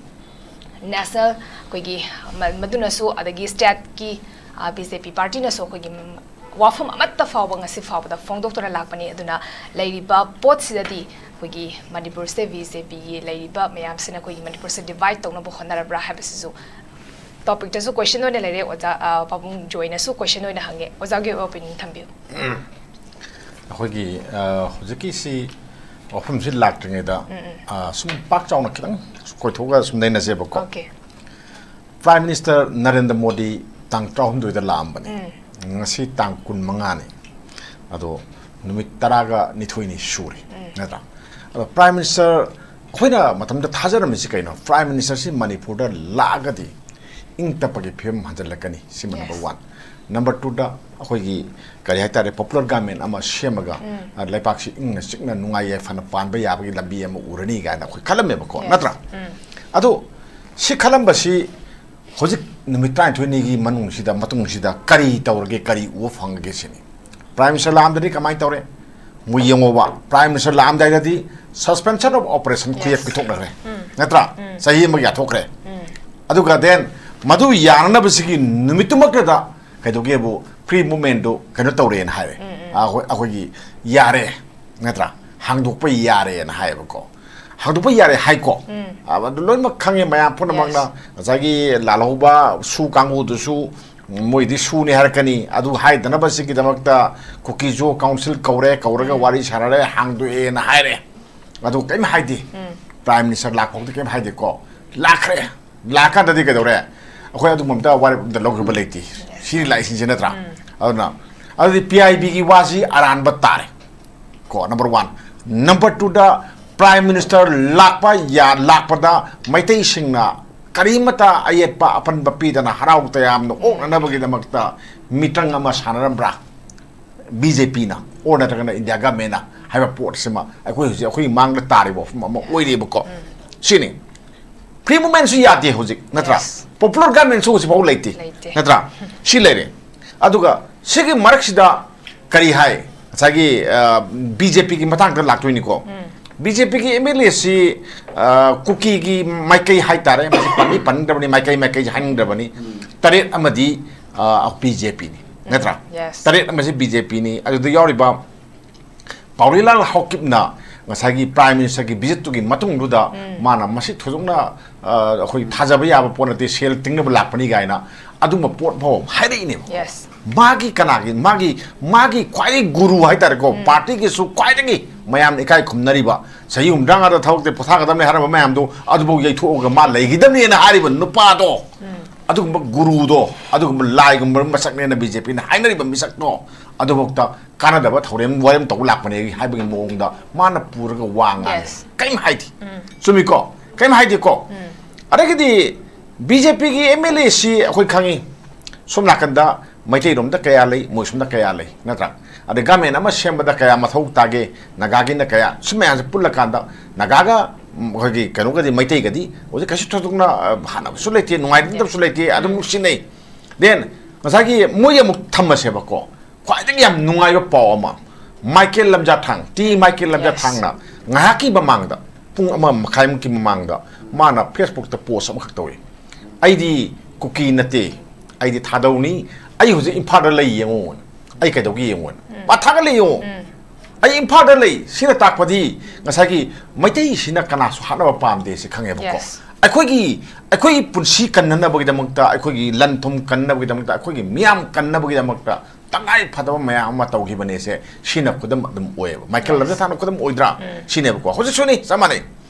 national ꯑꯩꯈꯣꯏꯒꯤ ꯃ-, ꯃꯗꯨꯅꯁꯨ, ꯑꯗꯒꯤ stateꯀꯤ, ꯑ, BJP partyꯅꯁꯨ ꯑꯩꯈꯣꯏꯒꯤ ꯋꯥꯐꯝ ꯑꯃꯠꯇ ꯐꯥꯎꯕ ꯉꯁꯤ ꯐꯥꯎꯕꯗ ꯐꯣꯡꯗꯣꯛꯇꯨꯅ ꯂꯥꯛꯄꯅꯤ꯫ ꯑꯗꯨꯅ ꯂꯩꯔꯤꯕ ꯄꯣꯠꯁꯤꯗꯗꯤ ꯑꯩꯈꯣꯏꯒꯤ ꯃꯅꯤꯄꯨꯔꯁꯦ BJPꯒꯤ ꯂꯩꯔꯤꯕ ꯃꯌꯥꯝꯁꯤꯅ ꯑꯩꯈꯣꯏꯒꯤ ꯃꯅꯤꯄꯨꯔꯁꯦ divide ꯇꯧꯅꯕ ꯍꯣꯠꯅꯔꯕ꯭ꯔꯥ ꯍꯥꯏꯕꯁꯤꯁꯨ topicꯇꯁꯨ question ꯑꯣꯏꯅ ꯂꯩꯔꯦ꯫ ꯑꯣꯖꯥ, ꯑ, ꯄꯥꯕꯨꯡ ꯖꯣꯏꯅꯁꯨ question ꯑꯣꯏꯅ ꯍꯪꯉꯦ꯫ ꯑꯣꯖꯥꯒꯤ ꯑꯣꯏꯕ opinion ꯊꯝꯕꯤꯌꯨ꯫ ꯑꯩꯈꯣꯏꯒꯤ, ꯑ, ꯍꯧꯖꯤꯛꯀꯤ ꯁꯤ ꯋꯥꯐꯝꯁꯤ ꯂꯥꯛꯇ꯭ꯔꯤꯉꯩꯗ, ꯑ, ꯁꯨꯝ ꯄꯥꯛ ꯆꯥꯎꯅ ꯈꯤꯇꯪ ꯀꯣꯏꯊꯣꯛꯑꯒ ꯁꯨꯝ ꯅꯩꯅꯁꯦꯕꯀꯣ꯫ Okay꯫ Prime Minister Narendra Modi ꯇꯥꯡ ꯇꯔꯥꯍꯨꯝꯗꯣꯏꯗ ꯂꯥꯛꯑꯝꯕꯅꯤ꯫ ꯉꯁꯤ ꯇꯥꯡ ꯀꯨꯟꯃꯉꯥꯅꯤ꯫ ꯑꯗꯣ ꯅꯨꯃꯤꯠ ꯇꯔꯥꯒ ꯅꯤꯊꯣꯏꯅꯤ ꯁꯨꯔꯦ, ꯅꯠꯇ꯭ꯔꯥ? ꯑꯗꯣ Prime Minister, ꯑꯩꯈꯣꯏꯅ ꯃꯇꯝꯗ ꯊꯥꯖꯔꯝꯃꯤꯁꯤ ꯀꯩꯅꯣ? Prime Ministerꯁꯤ ꯃꯅꯤꯄꯨꯔꯗ ꯂꯥꯛꯑꯒꯗꯤ ꯏꯪ ꯇꯞꯄꯒꯤ ꯐꯤꯕꯝ ꯍꯟꯖꯤꯜꯂꯛꯀꯅꯤ꯫ ꯁꯤꯃ number Yes꯫ One꯫ Number twoꯗ ꯑꯩꯈꯣꯏꯒꯤ, ꯀꯔꯤ ꯍꯥꯏꯇꯥꯔꯦ, popular government ꯑꯃ ꯁꯦꯝꯃꯒ, ꯑ, ꯂꯩꯕꯥꯛꯁꯤ ꯏꯪꯅ ꯆꯤꯛꯅ ꯅꯨꯡꯉꯥꯏ ꯌꯥꯏꯐꯅ ꯄꯥꯟꯕ ꯌꯥꯕꯒꯤ ꯂꯝꯕꯤ ꯑꯃ ꯎꯔꯅꯤ ꯀꯥꯏꯅ ꯑꯩꯈꯣꯏ ꯈꯜꯂꯝꯃꯦꯕꯀꯣ, Yes꯫ ꯅꯠꯇ꯭ꯔꯥ? ꯑꯗꯣ ꯁꯤ ꯈꯜꯂꯝꯕꯁꯤ ꯍꯧꯖꯤꯛ ꯅꯨꯃꯤꯠ ꯇꯔꯥꯅꯤꯊꯣꯏꯅꯤꯒꯤ ꯃꯅꯨꯡꯁꯤꯗ, ꯃꯇꯨꯡꯁꯤꯗ ꯀꯔꯤ ꯇꯧꯔꯒꯦ, ꯀꯔꯤ ꯎꯕ ꯐꯪꯒꯦ ꯁꯤꯅꯤ꯫ Prime Minister ꯂꯥꯛꯑꯝꯗꯗꯤ ꯀꯃꯥꯏꯅ ꯇꯧꯔꯦ? ꯃꯣꯏ ꯌꯦꯡꯉꯣꯕ, Prime Minister ꯂꯥꯛꯑꯝꯗꯥꯏꯗꯗꯤ suspension of operation ꯈꯨꯌꯦꯛ Yes꯫ ꯄꯤꯊꯣꯛꯅꯈ꯭ꯔꯦ, ꯅꯠꯇ꯭ꯔꯥ? ꯆꯍꯤ ꯑꯃꯒꯤ ꯌꯥꯊꯣꯛꯈ꯭ꯔꯦ꯫ ꯑꯗꯨꯒ then ꯃꯗꯨ ꯌꯥꯅꯅꯕꯁꯤꯒꯤ ꯅꯨꯃꯤꯠꯇꯨꯃꯛꯇꯗ ꯀꯩꯗꯧꯒꯦꯕꯨ, free movementꯗꯨ ꯀꯩꯅꯣ ꯇꯧꯔꯦꯅ ꯍꯥꯏꯔꯦ꯫ ꯑꯩꯈꯣꯏ, ꯑꯩꯈꯣꯏꯒꯤ ꯌꯥꯔꯦ, ꯅꯠꯇ꯭ꯔꯥ? ꯍꯥꯡꯗꯣꯛꯄ ꯌꯥꯔꯦꯅ ꯍꯥꯏꯌꯦꯕꯀꯣ꯫ ꯍꯥꯡꯗꯣꯛꯄ ꯌꯥꯔꯦ ꯍꯥꯏꯀꯣ꯫ ꯑꯗꯨ ꯂꯣꯏꯅꯃꯛ ꯈꯪꯉꯦ ꯃꯌꯥꯝ ꯄꯨꯝꯅꯃꯛꯅ꯫ Yes꯫ ꯉꯁꯥꯏꯒꯤ ꯂꯥꯜꯍꯧꯕ ꯁꯨ ꯀꯥꯡꯕꯨꯗꯨꯁꯨ ꯃꯣꯏꯗꯤ ꯁꯨꯅꯤ ꯍꯥꯏꯔꯛꯀꯅꯤ꯫ ꯑꯗꯨ ꯍꯥꯏꯗꯅꯕꯁꯤꯒꯤꯗꯃꯛꯇ ꯀꯨꯀꯤꯖꯣ council ꯀꯧꯔꯦ, ꯀꯧꯔꯒ ꯋꯥꯔꯤ ꯁꯥꯟꯅꯔꯦ, ꯍꯥꯡꯗꯣꯛꯑꯦꯅ ꯍꯥꯏꯔꯦ꯫ ꯑꯗꯨ ꯀꯔꯤꯝ ꯍꯥꯏꯗꯦ꯫ Prime Minister ꯂꯥꯛꯄ ꯐꯥꯎꯗꯤ ꯀꯔꯤꯝ ꯍꯥꯏꯗꯦꯀꯣ꯫ ꯂꯥꯛꯈ꯭ꯔꯦ꯫ ꯂꯥꯛꯀꯥꯟꯗꯗꯤ ꯀꯩꯗꯧꯔꯦ? ꯑꯩꯈꯣꯏ ꯑꯗꯨꯒꯨꯝꯕ ꯑꯝꯇ ꯋꯥꯔꯦꯞ ꯑꯝꯇ ꯂꯧꯈꯤꯕ ꯂꯩꯇꯦ꯫ ꯁꯤꯅꯤ ꯂꯥꯛꯏꯁꯤꯡꯁꯦ, ꯅꯠꯇ꯭ꯔꯥ? ꯑꯗꯨꯅ ꯑꯗꯨꯗꯤ PIBꯒꯤ ꯋꯥꯁꯤ ꯑꯔꯥꯟꯕ ꯇꯥꯔꯦ꯫ ꯀꯣ, number one꯫ Number twoꯗ Prime Minister ꯂꯥꯛꯄ ꯌꯥ-, ꯂꯥꯛꯄꯗ ꯃꯩꯇꯩꯁꯤꯡꯅ ꯀꯔꯤꯃꯇ ꯑꯌꯦꯠꯄ ꯑꯄꯟꯕ ꯄꯤꯗꯅ ꯍꯔꯥꯎ ꯇꯌꯥꯝꯅ ꯑꯣꯛꯅꯅꯕꯒꯤꯗꯃꯛꯇ meeting ꯑꯃ ꯁꯥꯟꯅꯔꯝꯕ꯭ꯔꯥ? BJPꯅ ꯑꯣꯔ ꯅꯠꯇ꯭ꯔꯒꯅ ꯏꯟꯗꯤꯌꯥ ꯒꯃꯦꯟꯅ ꯍꯥꯏꯕ ꯄꯣꯠꯁꯤꯃ ꯑꯩꯈꯣꯏ ꯍꯧꯖꯤꯛ ꯑꯩꯈꯣꯏꯒꯤ ꯃꯥꯡꯗ ꯇꯥꯔꯤꯕ ꯋꯥꯐꯝ ꯑꯃ ꯑꯣꯏꯔꯤꯕꯀꯣ꯫ ꯁꯤꯅꯤ꯫ ꯐ꯭ꯔꯤ ꯃꯨꯞꯃꯦꯟꯁꯨ ꯌꯥꯗꯦ ꯍꯧꯖꯤꯛ, ꯅꯠꯇ꯭ꯔꯥ? Yes. ꯄꯣꯄꯨꯂꯔ ꯒꯃꯦꯟꯁꯨ ꯍꯧꯖꯤꯛꯐꯥꯎ ꯂꯩꯇꯦ, ꯂꯩꯇꯦ꯫ ꯅꯠꯇ꯭ꯔꯥ? ꯁꯤ ꯂꯩꯔꯦ꯫ ꯑꯗꯨꯒ ꯁꯤꯒꯤ ꯃꯔꯛꯁꯤꯗ ꯀꯔꯤ ꯍꯥꯏ? ꯉꯁꯥꯏꯒꯤ ꯕꯤ ꯖꯦ ꯄꯤꯒꯤ ꯃꯇꯥꯡꯗ ꯂꯥꯛꯇꯣꯏꯅꯤꯀꯣ꯫ ꯕꯤ ꯖꯦ ꯄꯤꯒꯤ ꯑꯦꯝ ꯑꯦꯜ ꯑꯦꯁꯤ ꯀꯨꯀꯤꯒꯤ ꯃꯥꯏꯀꯩ ꯍꯥꯏꯇꯥꯔꯦ, ꯃꯁꯤ ꯄꯟꯗꯤ ꯄꯟꯅꯤꯡꯗ꯭ꯔꯕꯅꯤ, ꯃꯥꯏꯀꯩ ꯃꯥꯏꯀꯩꯁꯦ ꯍꯥꯏꯅꯤꯡꯗ꯭ꯔꯕꯅꯤ꯫ ꯇꯔꯦꯠ ꯑꯃꯗꯤ ꯕꯤ ꯖꯦ ꯄꯤꯅꯤ, ꯅꯠꯇ꯭ꯔꯥ? Yes. ꯇꯔꯦꯠ ꯑꯃꯁꯤ ꯕꯤ ꯖꯦ ꯄꯤꯅꯤ꯫ ꯑꯗꯨꯗ ꯌꯥꯎꯔꯤꯕ ꯄꯥꯎꯔꯤꯂꯥꯜ ꯍꯥꯎꯀꯤꯞꯅ ꯉꯁꯥꯏꯒꯤ ꯄ꯭ꯔꯥꯏꯝ ꯃꯤꯅꯤꯁꯇꯔꯒꯤ ꯚꯤꯖꯤꯠꯇꯨꯒꯤ ꯃꯇꯨꯡꯗꯨꯗ ꯃꯥꯅ ꯃꯁꯤ ꯊꯣꯏꯗꯣꯛꯅ, ꯑ, ꯑꯩꯈꯣꯏ ꯊꯥꯖꯕ ꯌꯥꯕ ꯄꯣꯠ ꯅꯠꯇꯦ, ꯁꯦꯜ ꯇꯤꯡꯅꯕ ꯂꯥꯛꯄꯅꯤ ꯀꯥꯏꯅ ꯑꯗꯨꯝꯕ ꯄꯣꯠ ꯐꯥꯎꯕ ꯍꯥꯏꯔꯛꯏꯅꯦꯕ꯫ Yes. ꯃꯥꯒꯤ ꯀꯅꯥꯒꯤ, ꯃꯥꯒꯤ, ꯃꯥꯒꯤ ꯈ꯭ꯋꯥꯏꯗꯒꯤ ꯒꯨꯔꯨ ꯍꯥꯏꯇꯥꯔꯦꯀꯣ, ꯄꯥꯔꯇꯤꯒꯤꯁꯨ ꯈ꯭ꯋꯥꯏꯗꯒꯤ ꯃꯌꯥꯝꯅ ꯏꯀꯥꯏ ꯈꯨꯝꯅꯔꯤꯕ, ꯆꯍꯤ ꯍꯨꯝꯗ꯭ꯔꯥ ꯃꯉꯥꯗ ꯊꯕꯛꯇꯤ ꯄꯣꯊꯥꯒꯗꯕꯅꯤ ꯍꯥꯏꯔꯝꯕ ꯃꯌꯥꯝꯗꯣ ꯑꯗꯨꯐꯥꯎ ꯌꯩꯊꯣꯛꯑꯒ ꯃꯥ ꯂꯩꯈꯤꯗꯕꯅꯦꯅ ꯍꯥꯏꯔꯤꯕ ꯅꯨꯄꯥꯗꯣ, ꯑꯗꯨꯒꯨꯝꯕ ꯒꯨꯔꯨꯗꯣ, ꯑꯗꯨꯒꯨꯝꯕ ꯂꯥꯏꯒꯨꯝꯕ ꯃꯁꯛꯅꯦꯅ ꯕꯤ ꯖꯦ ꯄꯤꯅ ꯍꯥꯏꯅꯔꯤꯕ ꯃꯤꯁꯛꯇꯣ, ꯑꯗꯨꯐꯥꯎꯗ ꯀꯥꯟꯅꯗꯕ ꯊꯧꯔꯦꯝ ꯋꯥꯔꯦꯝ ꯇꯧꯕ ꯂꯥꯛꯄꯅꯦ ꯍꯥꯏꯕꯒꯤ ꯃꯑꯣꯡꯗ ꯃꯥꯅ ꯄꯨꯔꯒ ꯋꯥ ꯉꯥꯡꯉꯤ꯫ Yes. ꯀꯔꯤꯝ ꯍꯥꯏꯗꯦ꯫ ꯆꯨꯝꯃꯤꯀꯣ? ꯀꯔꯤꯝ ꯍꯥꯏꯗꯦꯀꯣ? ꯑꯗꯒꯤꯗꯤ ꯕꯤ ꯖꯦ ꯄꯤꯒꯤ ꯑꯦꯝ ꯑꯦꯜ ꯑꯦꯁꯤ ꯑꯩꯈꯣꯏ ꯈꯪꯉꯤ꯫ ꯁꯣꯝ ꯅꯥꯀꯟꯗ ꯃꯩꯇꯩꯔꯣꯝꯗ ꯀꯌꯥ ꯂꯩ, ꯃꯣꯏ ꯁꯣꯝꯗ ꯀꯌꯥ ꯂꯩ, ꯅꯠꯇ꯭ꯔꯥ? ꯑꯗꯩ ꯒꯃꯦꯟ ꯑꯃ ꯁꯦꯝꯕꯗ ꯀꯌꯥ ꯃꯊꯧ ꯇꯥꯒꯦ, ꯅꯥꯒꯥꯒꯤꯅ ꯀꯌꯥ, ꯁꯤ ꯃꯌꯥꯝꯁꯦ ꯄꯨꯜꯂꯀꯥꯟꯗ ꯅꯥꯒꯥꯒ, ꯎꯝ, ꯑꯩꯈꯣꯏꯒꯤ ꯀꯩꯅꯣꯒꯗꯤ, ꯃꯩꯇꯩꯒꯗꯤ ꯍꯧꯖꯤꯛ ꯀꯩꯁꯨ ꯊꯣꯏꯗꯣꯛꯅ, ꯑ, ꯍꯥꯟꯅꯕꯁꯨ ꯂꯩꯇꯦ, ꯅꯨꯡꯉꯥꯏꯅꯗꯕꯁꯨ ꯂꯩꯇꯦ, ꯑꯗꯨꯝ ꯅꯨꯡꯁꯤꯅꯩ꯫ Then ꯉꯁꯥꯏꯒꯤ ꯃꯣꯏ ꯑꯃꯨꯛ ꯊꯝꯃꯁꯦꯕꯀꯣ, ꯈ꯭ꯋꯥꯏꯗꯒꯤ ꯌꯥꯝ ꯅꯨꯡꯉꯥꯏꯕ ꯄꯥꯎ ꯑꯃ, ꯃꯥꯏꯀꯦꯜ ꯂꯝꯖꯥꯊꯥꯡ, ꯇꯤ ꯃꯥꯏꯀꯦꯜ ꯂꯝꯖꯥꯊꯥꯡꯅ ꯉꯥꯏꯍꯥꯛꯀꯤ ꯃꯃꯥꯡꯗ, ꯄꯨꯡ ꯑꯃ ꯃꯈꯥꯏꯃꯨꯛꯀꯤ ꯃꯃꯥꯡꯗ ꯃꯥꯅ ꯐꯦꯁꯕꯨꯛꯇ ꯄꯣꯁ ꯑꯃꯈꯛ ꯇꯧꯏ꯫ "ꯑꯩꯗꯤ ꯀꯨꯀꯤ ꯅꯠꯇꯦ, ꯑꯩꯗꯤ ꯊꯥꯗꯧꯅꯤ, ꯑꯩ ꯍꯧꯖꯤꯛ ꯏꯝꯐꯥꯜꯗ ꯂꯩ ꯌꯦꯡꯉꯣ, ꯑꯩ ꯀꯩꯗꯧꯒꯦ ꯌꯦꯡꯉꯣ", ꯃꯥ ꯊꯥꯒꯠꯂꯦ ꯌꯦꯡꯉꯣ꯫ "ꯑꯩ ꯏꯝꯐꯥꯜꯗ ꯂꯩ", ꯁꯤꯅ ꯇꯥꯛꯄꯗꯤ ꯉꯁꯥꯏꯒꯤ ꯃꯩꯇꯩꯁꯤꯅ ꯀꯅꯥꯁꯨ ꯍꯥꯠꯅꯕ ꯄꯥꯝꯗꯦ ꯁꯤ ꯈꯪꯉꯦꯕꯀꯣ꯫ Yes. ꯑꯩꯈꯣꯏꯒꯤ, ꯑꯩꯈꯣꯏꯒꯤ ꯄꯨꯟꯁꯤ ꯀꯟꯅꯅꯕꯒꯤꯗꯃꯛꯇ, ꯑꯩꯈꯣꯏꯒꯤ ꯂꯟ ꯊꯨꯝ ꯀꯟꯅꯕꯒꯤꯗꯃꯛꯇ, ꯑꯩꯈꯣꯏꯒꯤ ꯃꯤꯌꯥꯝ ꯀꯟꯅꯕꯒꯤꯗꯃꯛꯇ ꯇꯉꯥꯏ ꯐꯗꯕ ꯃꯌꯥꯝ ꯑꯃ ꯇꯧꯈꯤꯕꯅꯦꯁꯦ ꯁꯤꯅ ꯈꯨꯗꯝ ꯑꯗꯨꯝ ꯑꯣꯏꯌꯦꯕ꯫ ꯃꯥꯏꯀꯦꯜ ꯂꯝꯖꯥꯊꯥꯡꯅ ꯈꯨꯗꯝ ꯑꯣꯏꯗ꯭ꯔꯥ? ꯁꯤꯅꯦꯕꯀꯣ꯫ ꯍꯧꯖꯤꯛꯁꯨꯅꯤ, ꯆꯞ ꯃꯥꯟꯅꯩ꯫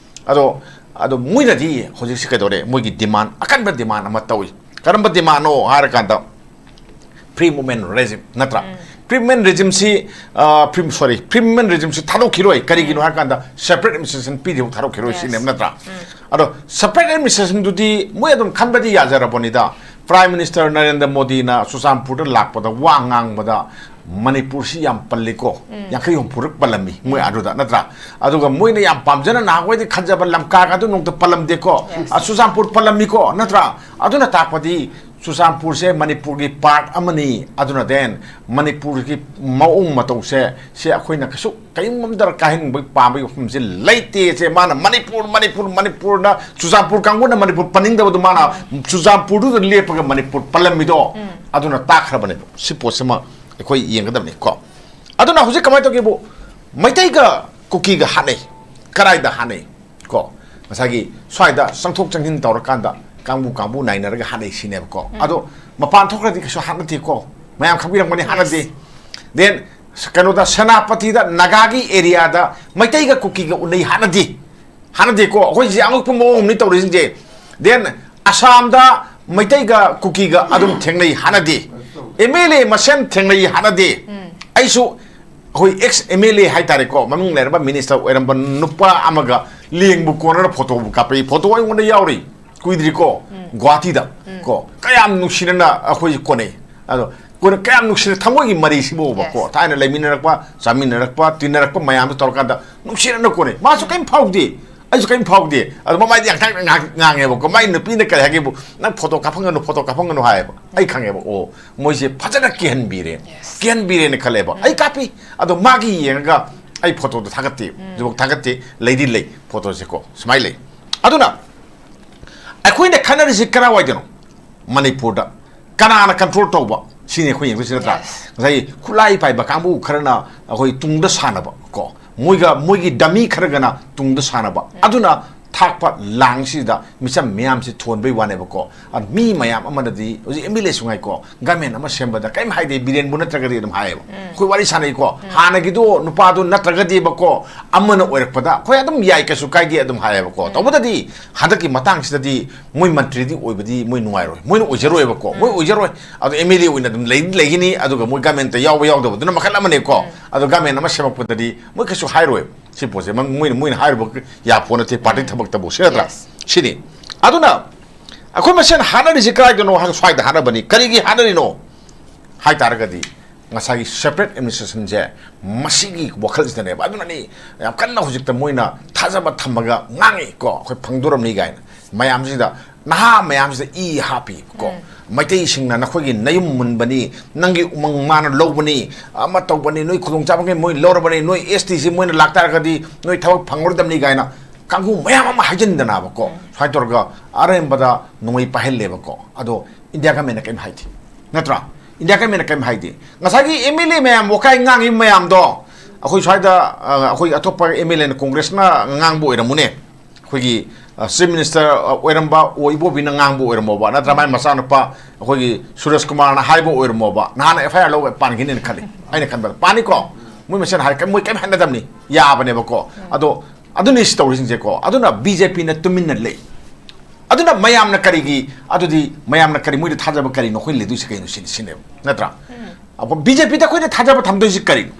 ꯑꯗꯣ, ꯑꯗꯣ ꯃꯣꯏꯅꯗꯤ ꯍꯧꯖꯤꯛꯁꯤ ꯀꯩꯗꯧꯔꯦ? ꯃꯣꯏꯒꯤ ꯗꯤꯃꯥꯟ, ꯑꯀꯟꯕ ꯗꯤꯃꯥꯟ ꯑꯃ ꯇꯧꯏ꯫ ꯀꯔꯝꯕ ꯗꯤꯃꯥꯟꯅꯣ ꯍꯥꯏꯔꯀꯥꯟꯗ, ꯐ꯭ꯔꯤ ꯃꯨꯞꯃꯦꯟ ꯔꯦꯖꯤꯝ, ꯅꯠꯇ꯭ꯔꯥ? ꯐ꯭ꯔꯤ ꯃꯨꯞꯃꯦꯟ ꯔꯦꯖꯤꯝꯁꯤ, ꯑ, ꯐ꯭ꯔꯤ, ꯁꯣꯔꯤ, ꯐ꯭ꯔꯤ ꯃꯨꯞꯃꯦꯟ ꯔꯦꯖꯤꯝꯁꯤ ꯊꯥꯗꯣꯛꯈꯤꯔꯣꯏ꯫ ꯀꯔꯤꯒꯤꯅꯣ ꯍꯥꯏꯔꯀꯥꯟꯗ, ꯁꯦꯄꯔꯦꯠ ꯑꯦꯗꯃꯤꯅꯤꯁꯇ꯭ꯔꯦꯁꯟ ꯄꯤꯗ꯭ꯔꯤꯐꯥꯎ ꯊꯥꯗꯣꯛꯈꯤꯔꯣꯏ ꯁꯤꯅꯦꯕ, ꯅꯠꯇ꯭ꯔꯥ? ꯑꯗꯣ ꯁꯦꯄꯔꯦꯠ ꯑꯦꯗꯃꯤꯅꯤꯁꯇ꯭ꯔꯦꯁꯟꯗꯨꯗꯤ ꯃꯣꯏ ꯑꯗꯨꯝ ꯈꯟꯕꯗꯤ ꯌꯥꯖꯔꯕꯅꯤꯗ꯫ ꯄ꯭ꯔꯥꯏꯝ ꯃꯤꯅꯤꯁꯇꯔ ꯅꯔꯦꯟꯗ꯭ꯔ ꯃꯣꯗꯤꯅ ꯆꯨꯔꯆꯥꯟꯄꯨꯔꯗ ꯂꯥꯛꯄꯗ ꯋꯥ ꯉꯥꯡꯕꯗ, ꯃꯅꯤꯄꯨꯔꯁꯤ ꯌꯥꯝ ꯄꯜꯂꯤꯀꯣ, ꯌꯥꯡꯈꯩ ꯍꯨꯝꯐꯨꯔꯛ ꯄꯜꯂꯝꯃꯤ ꯃꯣꯏ ꯑꯗꯨꯗ, ꯅꯠꯇ꯭ꯔꯥ? ꯑꯗꯨꯒ ꯃꯣꯏꯅ ꯌꯥꯝ ꯄꯥꯝꯖꯅ ꯅꯍꯥꯟꯋꯥꯏꯗꯤ ꯈꯟꯖꯕ ꯂꯝꯀꯥꯒ ꯑꯗꯨ ꯅꯣꯡꯇ ꯄꯜꯂꯝꯗꯦꯀꯣ꯫ ꯑ, ꯆꯨꯔꯆꯥꯟꯄꯨꯔ ꯄꯜꯂꯝꯃꯤꯀꯣ, ꯅꯠꯇ꯭ꯔꯥ? ꯑꯗꯨꯅ ꯇꯥꯛꯄꯗꯤ ꯆꯨꯔꯆꯥꯟꯄꯨꯔꯁꯦ ꯃꯅꯤꯄꯨꯔꯒꯤ ꯄꯥꯔꯠ ꯑꯃꯅꯤ꯫ ꯑꯗꯨꯅ then ꯃꯅꯤꯄꯨꯔꯒꯤ ꯃꯑꯣꯡ ꯃꯇꯧꯁꯦ, ꯁꯤ ꯑꯩꯈꯣꯏꯅ ꯀꯩꯁꯨ ꯀꯔꯤꯒꯨꯝꯕ ꯑꯃꯗ ꯀꯥꯍꯟꯅꯤꯡꯕ ꯄꯥꯝꯕꯒꯤ ꯋꯥꯐꯝꯁꯦ ꯂꯩꯇꯦ꯫ ꯁꯦ ꯃꯥꯅ ꯃꯅꯤꯄꯨꯔ, ꯃꯅꯤꯄꯨꯔ, ꯃꯅꯤꯄꯨꯔꯅ, ꯆꯨꯔꯆꯥꯟꯄꯨꯔ ꯀꯥꯡꯕꯨꯅ ꯃꯅꯤꯄꯨꯔ ꯄꯟꯅꯤꯡꯗꯕꯗꯣ ꯃꯥꯅ ꯆꯨꯔꯆꯥꯟꯄꯨꯔꯗꯨꯗ ꯂꯦꯞꯄꯒ ꯃꯅꯤꯄꯨꯔ ꯄꯜꯂꯝꯃꯤꯗꯣ, ꯑꯗꯨꯅ ꯇꯥꯛꯈ꯭ꯔꯕꯅꯦꯕ꯫ ꯁꯤ ꯄꯣꯠꯁꯤꯃ ꯑꯩꯈꯣꯏ ꯌꯦꯡꯒꯗꯕꯅꯤ ꯀꯣ꯫ ꯑꯗꯨꯅ ꯍꯧꯖꯤꯛ ꯀꯃꯥꯏꯅ ꯇꯧꯒꯦꯕꯨ, ꯃꯩꯇꯩꯒ ꯀꯨꯀꯤꯒ ꯍꯥꯠꯅꯩ꯫ ꯀꯗꯥꯏꯗ ꯍꯥꯠꯅꯩ? ꯀꯣ, ꯉꯁꯥꯏꯒꯤ ꯁ꯭ꯋꯥꯏꯗ ꯆꯪꯊꯣꯛ ꯆꯪꯁꯤꯟ ꯇꯧꯔꯀꯥꯟꯗ ꯀꯥꯡꯕꯨ ꯀꯥꯡꯕꯨ ꯅꯥꯏꯅꯔꯒ ꯍꯥꯠꯅꯩ ꯁꯤꯅꯦꯕꯀꯣ꯫ ꯑꯗꯣ ꯃꯄꯥꯟ ꯊꯣꯛꯈ꯭ꯔꯗꯤ ꯀꯩꯁꯨ ꯍꯥꯠꯅꯗꯦꯀꯣ꯫ ꯃꯌꯥꯝ ꯈꯪꯕꯤꯔꯝꯒꯅꯤ, ꯍꯥꯠꯅꯗꯦ꯫ Then ꯀꯩꯅꯣꯗ, ꯁꯦꯅꯥꯄꯇꯤꯗ ꯅꯥꯒꯥꯒꯤ ꯑꯦꯔꯤꯌꯥꯗ ꯃꯩꯇꯩꯒ ꯀꯨꯀꯤꯒ ꯎꯅꯩ, ꯍꯥꯠꯅꯗꯦ꯫ ꯍꯥꯠꯅꯗꯦꯀꯣ꯫ ꯑꯩꯈꯣꯏꯁꯦ ꯑꯉꯛꯄ ꯃꯑꯣꯡ ꯑꯃꯅꯤ ꯇꯧꯔꯤꯁꯤꯡꯁꯦ꯫ Then ꯑꯁꯥꯝꯗ ꯃꯩꯇꯩꯒ ꯀꯨꯀꯤꯒ ꯑꯗꯨꯝ ꯊꯦꯡꯅꯩ, ꯍꯥꯠꯅꯗꯦ꯫ ꯑꯦꯝ ꯑꯦꯜ ꯑꯦ ꯃꯁꯦꯟ ꯊꯦꯡꯅꯩ, ꯍꯥꯠꯅꯗꯦ꯫ ꯑꯩꯁꯨ ꯑꯩꯈꯣꯏ ꯑꯦꯛꯁ ꯑꯦꯝ ꯑꯦꯜ ꯑꯦ ꯍꯥꯏꯇꯥꯔꯦꯀꯣ, ꯃꯃꯤꯡ ꯂꯩꯔꯕ ꯃꯤꯅꯤꯁꯇꯔ ꯑꯣꯏꯔꯝꯕ ꯅꯨꯄꯥ ꯑꯃꯒ ꯂꯦꯡꯕꯨ ꯀꯣꯟꯅꯔ ꯐꯣꯇꯣꯕꯨ ꯀꯥꯞꯄꯛꯏ꯫ ꯐꯣꯇꯣ ꯑꯩꯉꯣꯟꯗ ꯌꯥꯎꯔꯤ꯫ ꯀꯨꯏꯗ꯭ꯔꯤꯀꯣ, ꯒꯨꯋꯥꯍꯥꯇꯤꯗ ꯀꯣ, ꯀꯌꯥꯝ ꯅꯨꯡꯁꯤꯅꯅ ꯑꯩꯈꯣꯏ ꯀꯣꯟꯅꯩ꯫ ꯑꯗꯣ ꯀꯣꯟꯅ ꯀꯌꯥꯝ ꯅꯨꯡꯁꯤꯅ ꯊꯃꯣꯏꯒꯤ ꯃꯔꯤꯁꯤꯕꯨꯕꯀꯣ, ꯊꯥꯏꯅ ꯂꯩꯃꯤꯟꯅꯔꯛꯄ, ꯆꯥꯃꯤꯟꯅꯔꯛꯄ, ꯇꯤꯟꯅꯔꯛꯄ ꯃꯌꯥꯝꯗꯣ ꯇꯧꯔꯀꯥꯟꯗ ꯅꯨꯡꯁꯤꯅꯅ ꯀꯣꯟꯅꯩ꯫ ꯃꯥꯁꯨ ꯀꯔꯤꯝ ꯐꯥꯎꯗꯦ, ꯑꯩꯁꯨ ꯀꯔꯤꯝ ꯐꯥꯎꯗꯦ꯫ ꯑꯗꯣ ꯃꯃꯥꯏꯗꯤ ꯌꯥꯝ ꯉꯥꯡꯉꯦꯕꯀꯣ꯫ ꯃꯥꯏ ꯅꯨꯄꯤꯅ ꯀꯔꯤ ꯍꯥꯏꯒꯦꯕꯨ, "ꯅꯪ ꯐꯣꯇꯣ ꯀꯥꯞꯍꯟꯒꯅꯨ, ꯐꯣꯇꯣ ꯀꯥꯞꯍꯟꯒꯅꯨ" ꯍꯥꯏꯌꯦꯕ꯫ ꯑꯩ ꯈꯪꯉꯦꯕ, ꯑꯣ, ꯃꯣꯏꯁꯦ ꯐꯖꯅ ꯀꯤꯍꯟꯕꯤꯔꯦ꯫ ꯀꯤꯍꯟꯕꯤꯔꯦꯅ ꯈꯜꯂꯦꯕ꯫ ꯑꯩ ꯀꯥꯞꯄꯤ, ꯑꯗꯣ ꯃꯥꯒꯤ ꯌꯦꯡꯉꯒ ꯑꯩ ꯐꯣꯇꯣꯗꯣ ꯊꯥꯒꯠꯇꯦ꯫ ꯍꯧꯖꯤꯛꯐꯥꯎ ꯊꯥꯒꯠꯇꯦ꯫ ꯂꯩꯗꯤ ꯂꯩ, ꯐꯣꯇꯣꯁꯦꯀꯣ, ꯁꯨꯃꯥꯏꯅ ꯂꯩ꯫ ꯑꯗꯨꯅ ꯑꯩꯈꯣꯏꯅ ꯈꯟꯅꯔꯤꯁꯤ ꯀꯔꯥꯏꯋꯥꯏꯗꯅꯣ? ꯃꯅꯤꯄꯨꯔꯗ꯫ ꯀꯅꯥꯅ ꯀꯟꯇ꯭ꯔꯣꯜ ꯇꯧꯕ? ꯁꯤꯅꯤ ꯑꯩꯈꯣꯏ ꯌꯦꯡꯗꯣꯏꯁꯤ, ꯅꯠꯇ꯭ꯔꯥ? ꯉꯁꯥꯏꯒꯤ ꯈꯨꯠꯂꯥꯏ ꯄꯥꯏꯕ ꯀꯥꯡꯕꯨ ꯈꯔꯅ ꯑꯩꯈꯣꯏ ꯇꯨꯡꯗ ꯁꯥꯟꯅꯕ ꯀꯣ, ꯃꯣꯏꯒ, ꯃꯣꯏꯒꯤ ꯗꯃꯤ ꯈꯔꯒꯅ ꯇꯨꯡꯗ ꯁꯥꯟꯅꯕ꯫ ꯑꯗꯨꯅ ꯊꯥꯛꯄ ꯂꯥꯡꯁꯤꯗ ꯃꯤꯆꯝ ꯃꯤꯌꯥꯝꯁꯤ ꯊꯣꯟꯕꯩ ꯋꯥꯅꯦꯕꯀꯣ꯫ ꯑ, ꯃꯤ ꯃꯌꯥꯝ ꯑꯃꯅꯗꯤ ꯍꯧꯖꯤꯛ ꯑꯦꯝ ꯑꯦꯜ ꯑꯦꯁꯨ ꯉꯥꯏꯀꯣ, ꯒꯃꯦꯟ ꯑꯃ ꯁꯦꯝꯕꯗ ꯀꯔꯤꯝ ꯍꯥꯏꯗꯦ, ꯕꯤꯔꯦꯟꯕꯨ ꯅꯠꯇ꯭ꯔꯒꯗꯤ ꯑꯗꯨꯝ ꯍꯥꯏꯌꯦꯕ꯫ ꯑꯩꯈꯣꯏ ꯋꯥꯔꯤ ꯁꯥꯟꯅꯩꯀꯣ, ꯍꯥꯟꯅꯒꯤꯗꯣ ꯅꯨꯄꯥꯗꯣ ꯅꯠꯇ꯭ꯔꯒꯗꯤꯕꯀꯣ, ꯑꯃꯅ ꯑꯣꯏꯔꯛꯄꯗ ꯑꯩꯈꯣꯏ ꯑꯗꯨꯝ ꯌꯥꯏ, ꯀꯩꯁꯨ ꯀꯥꯏꯗꯦ ꯑꯗꯨꯝ ꯍꯥꯏꯌꯦꯕꯀꯣ꯫ ꯇꯧꯕꯗꯗꯤ ꯍꯟꯗꯛꯀꯤ ꯃꯇꯥꯡꯁꯤꯗꯗꯤ ꯃꯣꯏ ꯃꯟꯇ꯭ꯔꯤꯗꯤ ꯑꯣꯏꯕꯗꯤ ꯃꯣꯏ ꯅꯨꯡꯉꯥꯏꯔꯣꯏ, ꯃꯣꯏꯅ ꯑꯣꯏꯖꯔꯣꯏꯕꯀꯣ꯫ ꯃꯣꯏ ꯑꯣꯏꯖꯔꯣꯏ꯫ ꯑꯗꯣ ꯑꯦꯝ ꯑꯦꯜ ꯑꯦ ꯑꯣꯏꯅ ꯑꯗꯨꯝ ꯂꯩ-, ꯂꯩꯒꯅꯤ, ꯑꯗꯨꯒ ꯃꯣꯏ ꯒꯃꯦꯟꯇ ꯌꯥꯎꯕ ꯌꯥꯎꯗꯕꯗꯨꯅ ꯃꯈꯜ ꯑꯃꯅꯦꯀꯣ꯫ ꯑꯗꯣ ꯒꯃꯦꯟ ꯑꯃ ꯁꯦꯝꯃꯛꯄꯗꯗꯤ ꯃꯣꯏ ꯀꯩꯁꯨ ꯍꯥꯏꯔꯣꯏ꯫ ꯁꯤ ꯄꯣꯠꯁꯦ ꯃ-, ꯃꯣꯏꯅ, ꯃꯣꯏꯅ ꯍꯥꯏꯔꯨꯕ ꯌꯥꯄꯣ ꯅꯠꯇꯦ, ꯄꯥꯔꯇꯤ ꯊꯕꯛꯇꯕꯨ, ꯁꯤ ꯅꯠꯇ꯭ꯔꯥ? ꯁꯤꯅꯤ꯫ ꯑꯗꯨꯅ ꯑꯩꯈꯣꯏ ꯃꯁꯦꯟ ꯍꯥꯠꯅꯔꯤꯁꯤ ꯀꯗꯥꯏꯗꯅꯣ ꯍꯥꯏ, ꯁ꯭ꯋꯥꯏꯗ ꯍꯥꯠꯅꯕꯅꯤ꯫ ꯀꯔꯤꯒꯤ ꯍꯥꯠꯅꯔꯤꯅꯣ ꯍꯥꯏ ꯇꯥꯔꯒꯗꯤ, ꯉꯁꯥꯏꯒꯤ separate administrationꯁꯦ ꯃꯁꯤꯒꯤ ꯋꯥꯈꯜꯁꯤꯗꯅꯦꯕ꯫ ꯑꯗꯨꯅꯅꯤ ꯌꯥꯝ ꯀꯟꯅ ꯍꯧꯖꯤꯛꯇ ꯃꯣꯏꯅ ꯊꯥꯖꯕ ꯊꯝꯃꯒ ꯉꯥꯡꯉꯤ ꯀꯣ, "ꯑꯩꯈꯣꯏ ꯐꯪꯗꯣꯔꯝꯅꯤ" ꯀꯥꯏꯅ꯫ ꯃꯌꯥꯝꯁꯤꯗ, ꯅꯍꯥ ꯃꯌꯥꯝꯁꯤꯗ ꯏ ꯍꯥꯞꯄꯤ ꯀꯣ꯫ ꯃꯩꯇꯩꯁꯤꯡꯅ "ꯅꯈꯣꯏꯒꯤ ꯅꯌꯨꯝ ꯃꯨꯟꯕꯅꯤ, ꯅꯪꯒꯤ ꯎꯃꯪ ꯃꯥꯅ ꯂꯧꯕꯅꯤ, ꯑꯃ ꯇꯧꯕꯅꯤ, ꯅꯣꯏ ꯈꯨꯗꯣꯡꯆꯥꯕꯈꯩ ꯃꯣꯏ ꯂꯧꯔꯕꯅꯤ, ꯅꯣꯏ ꯑꯦꯁ ꯇꯤꯁꯤ ꯃꯣꯏꯅ ꯂꯥꯛꯇꯥꯔꯒꯗꯤ ꯅꯣꯏ ꯊꯕꯛ ꯐꯪꯉꯔꯣꯏꯗꯕꯅꯤ" ꯀꯥꯏꯅ ꯀꯥꯡꯕꯨ ꯃꯌꯥꯝ ꯑꯃ ꯍꯥꯏꯖꯤꯟꯗꯅꯕꯀꯣ꯫ ꯁꯨꯃꯥꯏꯅ ꯇꯧꯔꯒ ꯑꯔꯦꯝꯕꯗ ꯅꯣꯡꯃꯩ ꯄꯥꯏꯍꯜꯂꯦꯕꯀꯣ꯫ ꯑꯗꯣ ꯏꯟꯗꯤꯌꯥ ꯒꯃꯦꯟꯅ ꯀꯔꯤꯝ ꯍꯥꯏꯗꯦ, ꯅꯠꯇ꯭ꯔꯥ? ꯏꯟꯗꯤꯌꯥ ꯒꯃꯦꯟꯅ ꯀꯔꯤꯝ ꯍꯥꯏꯗꯦ꯫ ꯉꯁꯥꯏꯒꯤ ꯑꯦꯝ ꯑꯦꯜ ꯑꯦ ꯃꯌꯥꯝ ꯋꯥꯀꯥꯏ ꯉꯥꯡꯉꯤꯕ ꯃꯌꯥꯝꯗꯣ, ꯑꯩꯈꯣꯏ ꯁ꯭ꯋꯥꯏꯗ, ꯑ, ꯑꯩꯈꯣꯏ ꯑꯇꯣꯞꯄ ꯑꯦꯝ ꯑꯦꯜ ꯑꯦꯅ, ꯀꯣꯡꯒ꯭ꯔꯦꯁꯅ ꯉꯥꯡꯕ ꯑꯣꯏꯔꯝꯃꯨꯅꯦ, ꯑꯩꯈꯣꯏꯒꯤ, ꯑ, ꯆꯤꯐ ꯃꯤꯅꯤꯁꯇꯔ, ꯑ, ꯑꯣꯏꯔꯝꯕ ꯑꯣ ꯏꯕꯣꯕꯤꯅ ꯉꯥꯡꯕ ꯑꯣꯏꯔꯝꯃꯣꯕ, ꯅꯠꯇ꯭ꯔ ꯃꯥꯏ ꯃꯆꯥꯅꯨꯄꯥ ꯑꯩꯈꯣꯏꯒꯤ ꯁꯨꯔꯖ ꯀꯨꯃꯥꯔꯅ ꯍꯥꯏꯕ ꯑꯣꯏꯔꯝꯃꯣꯕ, ꯅꯍꯥꯟ ꯑꯦꯐ ꯑꯥꯏ ꯑꯥꯔ ꯂꯧꯕ ꯄꯥꯟꯈꯤꯅꯦꯅ ꯈꯜꯂꯤ꯫ ꯑꯩꯅ ꯈꯟꯕꯗ ꯄꯥꯅꯤꯀꯣ꯫ ꯃꯣꯏ ꯃꯁꯦꯟ ꯍꯥꯏ, ꯃꯣꯏ ꯀꯔꯤꯝ ꯍꯥꯏꯅꯗꯕꯅꯤ, ꯌꯥꯕꯅꯦꯕꯀꯣ꯫ ꯑꯗꯣ ꯑꯗꯨꯅꯤ ꯁꯤ ꯇꯧꯔꯤꯁꯤꯡꯁꯦꯀꯣ꯫ ꯑꯗꯨꯅ ꯕꯤ ꯖꯦ ꯄꯤꯅ ꯇꯨꯃꯤꯟꯅ ꯂꯩ꯫ ꯑꯗꯨꯅ ꯃꯌꯥꯝꯅ ꯀꯔꯤꯒꯤ, ꯑꯗꯨꯗꯤ ꯃꯌꯥꯝꯅ ꯀꯔꯤ, ꯃꯣꯏꯗ ꯊꯥꯖꯕ ꯀꯔꯤꯅꯣ? ꯑꯩꯈꯣꯏ ꯂꯩꯗꯣꯏꯁꯦ ꯀꯩꯅꯣ? ꯁꯤꯅꯤ, ꯁꯤꯅꯦꯕ, ꯅꯠꯇ꯭ꯔꯥ? ꯑꯩꯈꯣꯏ ꯕꯤ ꯖꯦ ꯄꯤꯗ ꯑꯩꯈꯣꯏꯅ ꯊꯥꯖꯕ ꯊꯝꯗꯣꯏꯁꯤ ꯀꯔꯤꯅꯣ?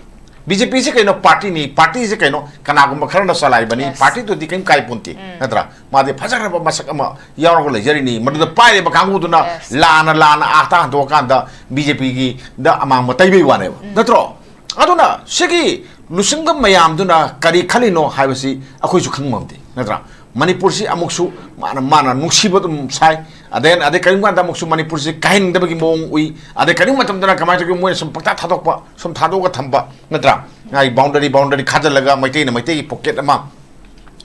ꯕꯤ ꯖꯦ ꯄꯤꯁꯤ ꯀꯩꯅꯣ? ꯄꯥꯔꯇꯤꯅꯤ꯫ ꯄꯥꯔꯇꯤꯁꯤ ꯀꯩꯅꯣ? ꯀꯅꯥꯒꯨꯝꯕ ꯈꯔꯅ ꯆꯂꯥꯏꯕꯅꯤ꯫ Yes. ꯄꯥꯔꯇꯤꯗꯨꯗꯤ ꯀꯔꯤꯝ ꯀꯥꯏ ꯄꯣꯟꯇꯦ, ꯅꯠꯇ꯭ꯔꯥ? ꯃꯥꯗꯤ ꯐꯖꯈ꯭ꯔꯕ ꯃꯁꯛ ꯑꯃ ꯌꯥꯎꯔꯒ ꯂꯩꯖꯔꯤꯅꯤ꯫ ꯃꯗꯨꯗ ꯄꯥꯏꯔꯤꯕ ꯀꯥꯡꯕꯨꯗꯨꯅ, yes, ꯂꯥꯟꯅ ꯂꯥꯟꯅ ꯑꯥ ꯇꯥ ꯍꯟꯗꯣꯛꯑꯀꯥꯟꯗ ꯕꯤ ꯖꯦ ꯄꯤꯒꯤꯗ ꯑꯃꯥꯡꯕ ꯇꯩꯕꯩ ꯋꯥꯅꯦꯕ, ꯅꯠꯇ꯭ꯔꯣ? ꯑꯗꯨꯅ ꯁꯤꯒꯤ ꯂꯨꯆꯤꯡꯕ ꯃꯌꯥꯝꯗꯨꯅ ꯀꯔꯤ ꯈꯜꯂꯤꯅꯣ ꯍꯥꯏꯕꯁꯤ ꯑꯩꯈꯣꯏꯁꯨ ꯈꯪꯕ ꯉꯝꯗꯦ, ꯅꯠꯇ꯭ꯔꯥ? ꯃꯅꯤꯄꯨꯔꯁꯤ ꯑꯃꯨꯛꯁꯨ ꯃꯥꯅ, ꯃꯥꯅ ꯅꯨꯡꯁꯤꯕ ꯑꯗꯨꯝ ꯁꯥꯏ, ꯑꯗꯩ, ꯑꯗꯩ ꯀꯔꯤꯒꯨꯝꯕ ꯀꯥꯟꯗ ꯑꯃꯨꯛꯁꯨ ꯃꯅꯤꯄꯨꯔꯁꯤ ꯀꯥꯏꯍꯟꯅꯤꯡꯗꯕꯒꯤ ꯃꯑꯣꯡ ꯎꯏ, ꯑꯗꯩ ꯀꯔꯤꯒꯨꯝꯕ ꯃꯇꯝꯗꯅ ꯀꯃꯥꯏꯅ ꯇꯧꯒꯦ, ꯃꯣꯏꯅ ꯁꯨꯝ ꯄꯪꯊꯥ ꯊꯥꯗꯣꯛꯄ, ꯁꯨꯝ ꯊꯥꯗꯣꯛꯑꯒ ꯊꯝꯕ, ꯅꯠꯇ꯭ꯔꯥ? ꯃꯥꯒꯤ boundary, boundary ꯈꯥꯖꯤꯜꯂꯒ ꯃꯩꯇꯩꯅ ꯃꯩꯇꯩꯒꯤ pocket ꯑꯃ,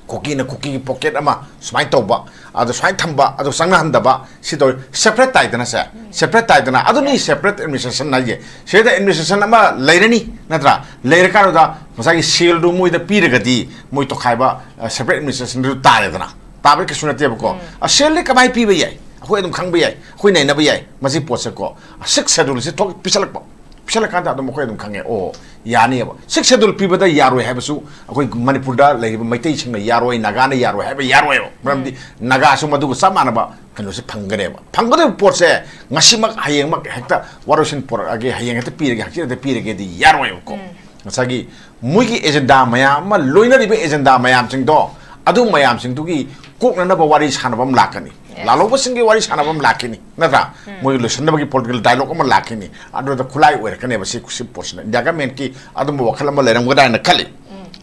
ꯀꯨꯀꯤꯅ ꯀꯨꯀꯤꯒꯤ pocket ꯑꯃ ꯁꯨꯃꯥꯏꯅ ꯇꯧꯕ, ꯑꯗꯣ ꯁꯨꯃꯥꯏꯅ ꯊꯝꯕ, ꯑꯗꯣ ꯆꯪꯅꯍꯟꯗꯕ, ꯁꯤ ꯇꯧꯔꯤ꯫ Separate ꯇꯥꯏꯗꯅ ꯁꯦ, separate ꯇꯥꯏꯗꯅ, ꯑꯗꯨꯅꯤ separate administration ꯍꯥꯏꯁꯦ꯫ ꯁꯤꯗ administration ꯑꯃ ꯂꯩꯔꯅꯤ, ꯅꯠꯇ꯭ꯔꯥ? ꯂꯩꯔꯀꯥꯟꯗꯨꯗ ꯉꯁꯥꯏꯒꯤ ꯁꯦꯜꯗꯨ ꯃꯣꯏꯗ ꯄꯤꯔꯒꯗꯤ ꯃꯣꯏ ꯇꯣꯈꯥꯏꯕ, ꯑ, separate administrationꯗꯨ ꯇꯥꯔꯦꯗꯅ꯫ ꯇꯥꯕꯗꯤ ꯀꯩꯁꯨ ꯅꯠꯇꯦꯕꯀꯣ꯫ ꯑ, ꯁꯦꯜꯗꯤ ꯀꯃꯥꯏꯅ ꯄꯤꯕ ꯌꯥꯏ? ꯑꯩꯈꯣꯏ ꯑꯗꯨꯝ ꯈꯪꯕ ꯌꯥꯏ, ꯑꯩꯈꯣꯏ ꯅꯩꯅꯕ ꯌꯥꯏ ꯃꯁꯤ ꯄꯣꯠꯁꯦꯀꯣ꯫ ꯑ, Sixth Schedule ꯁꯤ ꯊꯣꯛ-, ꯄꯤꯁꯜꯂꯛꯄ꯫ ꯄꯤꯁꯜꯂꯀꯥꯟꯗ ꯑꯗꯨꯝ ꯑꯩꯈꯣꯏ ꯑꯗꯨꯝ ꯈꯪꯉꯦ, ꯑꯣ, ꯌꯥꯅꯤꯕ꯫ Sixth Schedule ꯄꯤꯕꯗ ꯌꯥꯔꯣꯏ ꯍꯥꯏꯕꯁꯨ ꯑꯩꯈꯣꯏ ꯃꯅꯤꯄꯨꯔꯗ ꯂꯩꯔꯤꯕ ꯃꯩꯇꯩꯁꯤꯡꯅ ꯌꯥꯔꯣꯏ, ꯅꯥꯒꯥꯅ ꯌꯥꯔꯣꯏ ꯍꯥꯏꯕ ꯌꯥꯔꯣꯏꯕ꯫ ꯃꯔꯝꯗꯤ ꯅꯥꯒꯥꯁꯨ ꯃꯗꯨꯒ ꯆꯞ ꯃꯥꯟꯅꯕ ꯀꯩꯅꯣꯁꯦ ꯐꯪꯒꯅꯦꯕ꯫ ꯐꯪꯒꯗꯧꯔꯤꯕ ꯄꯣꯠꯁꯦ ꯉꯁꯤꯃꯛ, ꯍꯌꯦꯡꯃꯛ ꯍꯦꯛꯇ ꯋꯥꯔꯣꯏꯁꯤꯟ ꯄꯨꯔꯛꯑꯒꯦ, ꯍꯌꯦꯡ ꯍꯦꯛꯇ ꯄꯤꯔꯒꯦ, ꯍꯪꯆꯤꯠ ꯍꯦꯛꯇ ꯄꯤꯔꯒꯦꯗꯤ ꯌꯥꯔꯣꯏꯕꯀꯣ꯫ ꯉꯁꯥꯏꯒꯤ ꯃꯣꯏꯒꯤ agenda ꯃꯌꯥꯝ ꯑꯃ, ꯂꯣꯏꯅꯔꯤꯕ agenda ꯃꯌꯥꯝꯁꯤꯡꯗꯣ, ꯑꯗꯨ ꯃꯌꯥꯝꯁꯤꯡꯗꯨꯒꯤ ꯀꯣꯛꯅꯅꯕ ꯋꯥꯔꯤ ꯁꯥꯟꯅꯕ ꯑꯃ ꯂꯥꯛꯀꯅꯤ꯫ ꯂꯥꯜꯍꯧꯕꯁꯤꯡꯒꯤ ꯋꯥꯔꯤ ꯁꯥꯟꯅꯕ ꯑꯃ ꯂꯥꯛꯈꯤꯅꯤ, ꯅꯠꯇ꯭ꯔꯥ? ꯃꯣꯏꯒꯤ ꯂꯣꯏꯁꯤꯟꯅꯕꯒꯤ ꯄꯣꯂꯤꯇꯤꯀꯦꯜ ꯗꯥꯏꯂꯣꯒ ꯑꯃ ꯂꯥꯛꯈꯤꯅꯤ꯫ ꯑꯗꯨꯗ ꯈꯨꯠꯂꯥꯏ ꯑꯣꯏꯔꯛꯀꯅꯦꯕ ꯁꯤ, ꯁꯤ ꯄꯣꯠꯁꯤꯅ ꯏꯟꯗꯤꯌꯥ ꯒꯃꯦꯟꯀꯤ ꯑꯗꯨꯝꯕ ꯋꯥꯈꯜ ꯑꯃ ꯂꯩꯔꯝꯒꯗ꯭ꯔꯥ ꯍꯥꯏꯅ ꯈꯜꯂꯤ꯫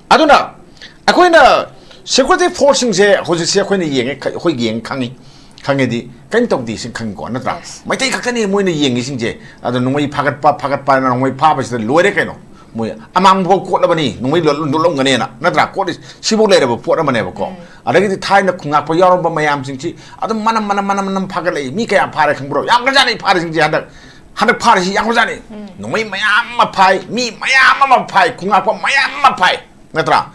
ꯑꯗꯨꯅ ꯑꯩꯈꯣꯏꯅ ꯁꯦꯀ꯭ꯌꯨꯔꯤꯇꯤ ꯐꯣꯔꯁꯁꯤꯡꯁꯦ ꯍꯧꯖꯤꯛꯁꯦ ꯑꯩꯈꯣꯏꯅ ꯌꯦꯡꯉꯦ, ꯑꯩꯈꯣꯏ ꯌꯦꯡꯉꯦ ꯈꯪꯉꯤ, ꯈꯪꯉꯦꯗꯤ ꯀꯔꯤꯝ ꯇꯧꯗꯦ ꯁꯤ ꯈꯪꯉꯤꯀꯣ, ꯅꯠꯇ꯭ꯔꯥ? Yes. ꯃꯩꯇꯩ ꯈꯛꯇꯅꯤ ꯃꯣꯏꯅ ꯌꯦꯡꯉꯤꯁꯤꯡꯁꯦ꯫ ꯑꯗꯣ ꯅꯣꯡꯃꯩ ꯐꯥꯒꯠꯄ ꯐꯥꯒꯠꯄ ꯍꯥꯏꯅ ꯅꯣꯡꯃꯩ ꯐꯥꯕꯁꯤꯗ ꯂꯣꯏꯔꯦ ꯀꯩꯅꯣ꯫ ꯃꯣꯏ ꯑꯃꯥꯡꯕꯐꯥꯎ ꯀꯣꯠꯂꯕꯅꯤ, ꯅꯣꯡꯃꯩ ꯂꯣꯠ-, ꯂꯣꯠꯂꯝꯒꯅꯦꯅ, ꯅꯠꯇ꯭ꯔꯥ? ꯀꯣꯠꯂꯤ ꯁꯤꯐꯥꯎ ꯂꯩꯔꯕ ꯄꯣꯠ ꯑꯃꯅꯦꯕꯀꯣ꯫ ꯑꯗꯒꯤꯗꯤ ꯊꯥꯏꯅ ꯈꯨꯉꯥꯛꯄ ꯌꯥꯎꯔꯝꯕ ꯃꯌꯥꯝꯁꯤꯡꯁꯤ ꯑꯗꯨꯝ ꯃꯅꯝ ꯃꯅꯝ ꯃꯅꯝ ꯃꯅꯝ ꯐꯥꯒꯠꯂꯛꯏ꯫ ꯃꯤ ꯀꯌꯥ ꯐꯥꯔꯦ ꯈꯪꯕ꯭ꯔꯣ? ꯌꯥꯝꯈ꯭ꯔꯖꯥꯠꯅꯤ ꯐꯥꯔꯤꯁꯤꯡꯁꯤ ꯍꯟꯗꯛ꯫ ꯍꯟꯗꯛ ꯐꯥꯔꯤꯁꯤ ꯌꯥꯝꯈ꯭ꯔꯖꯥꯠꯅꯤ꯫ ꯅꯣꯡꯃꯩ ꯃꯌꯥꯝ ꯑꯃ ꯐꯥꯏ, ꯃꯤ ꯃꯌꯥꯝ ꯑꯃ ꯐꯥꯏ, ꯈꯨꯉꯥꯛꯄ ꯃꯌꯥꯝ ꯑꯃ ꯐꯥꯏ, ꯅꯠꯇ꯭ꯔꯥ?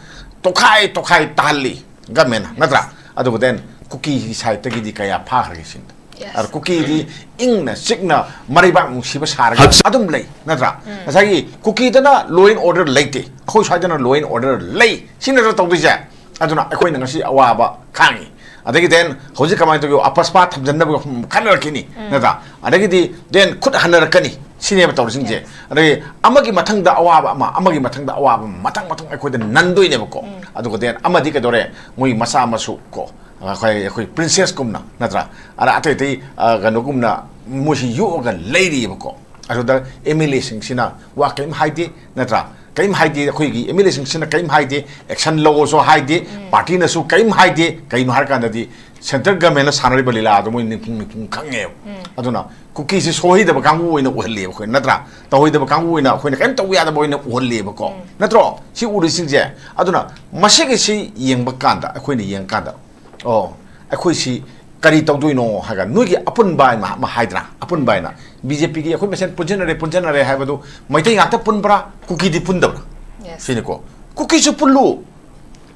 ꯇꯣꯈꯥꯏ ꯇꯣꯈꯥꯏ ꯇꯥꯍꯜꯂꯤ ꯒꯃꯦꯟꯅ, ꯅꯠꯇ꯭ꯔꯥ? ꯑꯗꯨꯒ then ꯀꯨꯀꯤꯒꯤ ꯁꯥꯏꯠꯇꯒꯤꯗꯤ ꯀꯌꯥ ꯐꯥꯈ꯭ꯔꯒꯦ ꯁꯤꯅꯤ꯫ Yes. ꯑꯗ ꯀꯨꯀꯤꯗꯤ ꯏꯪꯅ ꯆꯤꯛꯅ ꯃꯔꯩꯕꯥꯛ ꯅꯨꯡꯁꯤꯕ ꯁꯥꯔꯒ ꯍꯛꯆ- ꯑꯗꯨꯝ ꯂꯩ, ꯅꯠꯇ꯭ꯔꯥ? ꯉꯁꯥꯏꯒꯤ ꯀꯨꯀꯤꯗꯅ law and order ꯂꯩꯇꯦ, ꯑꯩꯈꯣꯏ ꯁ꯭ꯋꯥꯏꯗꯅ law and order ꯂꯩ꯫ ꯁꯤ ꯅꯠꯇ꯭ꯔ ꯇꯧꯗꯣꯏꯁꯦ? ꯑꯗꯨꯅ ꯑꯩꯈꯣꯏꯅ ꯉꯁꯤ ꯑꯋꯥꯕ ꯈꯥꯡꯉꯤ꯫ ꯑꯗꯒꯤ then ꯍꯧꯖꯤꯛ ꯀꯃꯥꯏꯅ ꯇꯧꯒꯦ? ꯑꯄꯁꯄꯥ ꯊꯝꯖꯟꯅꯕ ꯈꯟꯅꯔꯛꯈꯤꯅꯤ, ꯅꯠꯇ꯭ꯔꯥ? ꯑꯗꯒꯤꯗꯤ then ꯈꯨꯠ ꯍꯟꯅꯔꯛꯀꯅꯤ꯫ ꯁꯤꯅꯦꯕ ꯇꯧꯔꯤꯁꯤꯡꯁꯦ꯫ Yes. ꯑꯗꯒꯤ ꯑꯃꯒꯤ ꯃꯊꯪꯗ ꯑꯋꯥꯕ ꯑꯃ, ꯑꯃꯒꯤ ꯃꯊꯪꯗ ꯑꯋꯥꯕ ꯑꯃ, ꯃꯊꯪ ꯃꯊꯪ ꯑꯩꯈꯣꯏꯗ ꯅꯟꯗꯣꯏꯅꯦꯕꯀꯣ꯫ ꯑꯗꯨꯒ then ꯑꯃꯗꯤ ꯀꯩꯗꯧꯔꯦ? ꯃꯣꯏ ꯃꯆꯥ ꯃꯁꯨ ꯀꯣ, ꯑꯩꯈꯣꯏ, ꯑꯩꯈꯣꯏ princessꯀꯨꯝꯅ, ꯅꯠꯇ꯭ꯔꯥ? ꯑꯗ ꯑꯇꯩ ꯑꯇꯩ, ꯑ, ꯀꯩꯅꯣꯒꯨꯝꯅ ꯃꯣꯏꯁꯤ ꯌꯣꯛꯑꯒ ꯂꯩꯔꯤꯑꯕꯀꯣ꯫ ꯑꯗꯨꯗ MLAꯁꯤꯡꯁꯤꯅ ꯋꯥ ꯀꯔꯤꯝ ꯍꯥꯏꯗꯦ, ꯅꯠꯇ꯭ꯔꯥ? ꯀꯔꯤꯝ ꯍꯥꯏꯗꯦ, ꯑꯩꯈꯣꯏꯒꯤ MLAꯁꯤꯡꯁꯤꯅ ꯀꯔꯤꯝ ꯍꯥꯏꯗꯦ, action ꯂꯧꯑꯣꯁꯨ ꯍꯥꯏꯗꯦ, partyꯅꯁꯨ ꯀꯔꯤꯝ ꯍꯥꯏꯗꯦ꯫ ꯀꯩꯅꯣ ꯍꯥꯏꯔꯀꯥꯟꯗꯗꯤ central governmentꯅ ꯁꯥꯟꯅꯔꯤꯕ ꯂꯤꯂꯥꯗꯣ ꯃꯣꯏ ꯅꯤꯡꯄꯨꯡ ꯅꯤꯡꯄꯨꯡ ꯈꯪꯉꯦꯕ꯫ ꯑꯗꯨꯅ ꯀꯨꯀꯤꯁꯤ ꯁꯣꯏꯗꯕ ꯀꯥꯡꯕꯨ ꯑꯣꯏꯅ ꯎꯍꯜꯂꯦꯕ ꯑꯩꯈꯣꯏ, ꯅꯠꯇ꯭ꯔꯥ? ꯇꯧꯍꯩꯗꯕ ꯀꯥꯡꯕꯨ ꯑꯣꯏꯅ ꯑꯩꯈꯣꯏꯅ ꯀꯔꯤꯝ ꯇꯧꯕ ꯌꯥꯗꯕ ꯑꯣꯏꯅ ꯎꯍꯜꯂꯦꯕꯀꯣ꯫ ꯅꯠꯇ꯭ꯔꯣ? ꯁꯤ ꯎꯔꯤꯁꯤꯡꯁꯦ꯫ ꯑꯗꯨꯅ ꯃꯁꯤꯒꯤꯁꯤ ꯌꯦꯡꯕ ꯀꯥꯟꯗ, ꯑꯩꯈꯣꯏꯅ ꯌꯦꯡꯀꯥꯟꯗ, ꯑꯣ, ꯑꯩꯈꯣꯏꯁꯤ ꯀꯔꯤ ꯇꯧꯗꯣꯏꯅꯣ ꯍꯥꯏꯔꯒ ꯅꯣꯏꯒꯤ ꯑꯄꯨꯟꯕ ꯍꯥꯏꯅ ꯑꯃ ꯍꯥꯏꯗ꯭ꯔꯥ? ꯑꯄꯨꯟꯕ ꯍꯥꯏꯅ BJPꯒꯤ ꯑꯩꯈꯣꯏ ꯃꯁꯦꯟ ꯄꯨꯟꯁꯤꯟꯅꯔꯦ, ꯄꯨꯟꯁꯤꯟꯅꯔꯦ ꯍꯥꯏꯕꯗꯨ ꯃꯩꯇꯩ ꯉꯥꯛꯇ ꯄꯨꯟꯕ꯭ꯔꯥ, ꯀꯨꯀꯤꯗꯤ ꯄꯨꯟꯗꯕ꯭ꯔꯥ? Yes. ꯁꯤꯅꯤꯀꯣ꯫ ꯀꯨꯀꯤꯁꯨ ꯄꯨꯜꯂꯨ,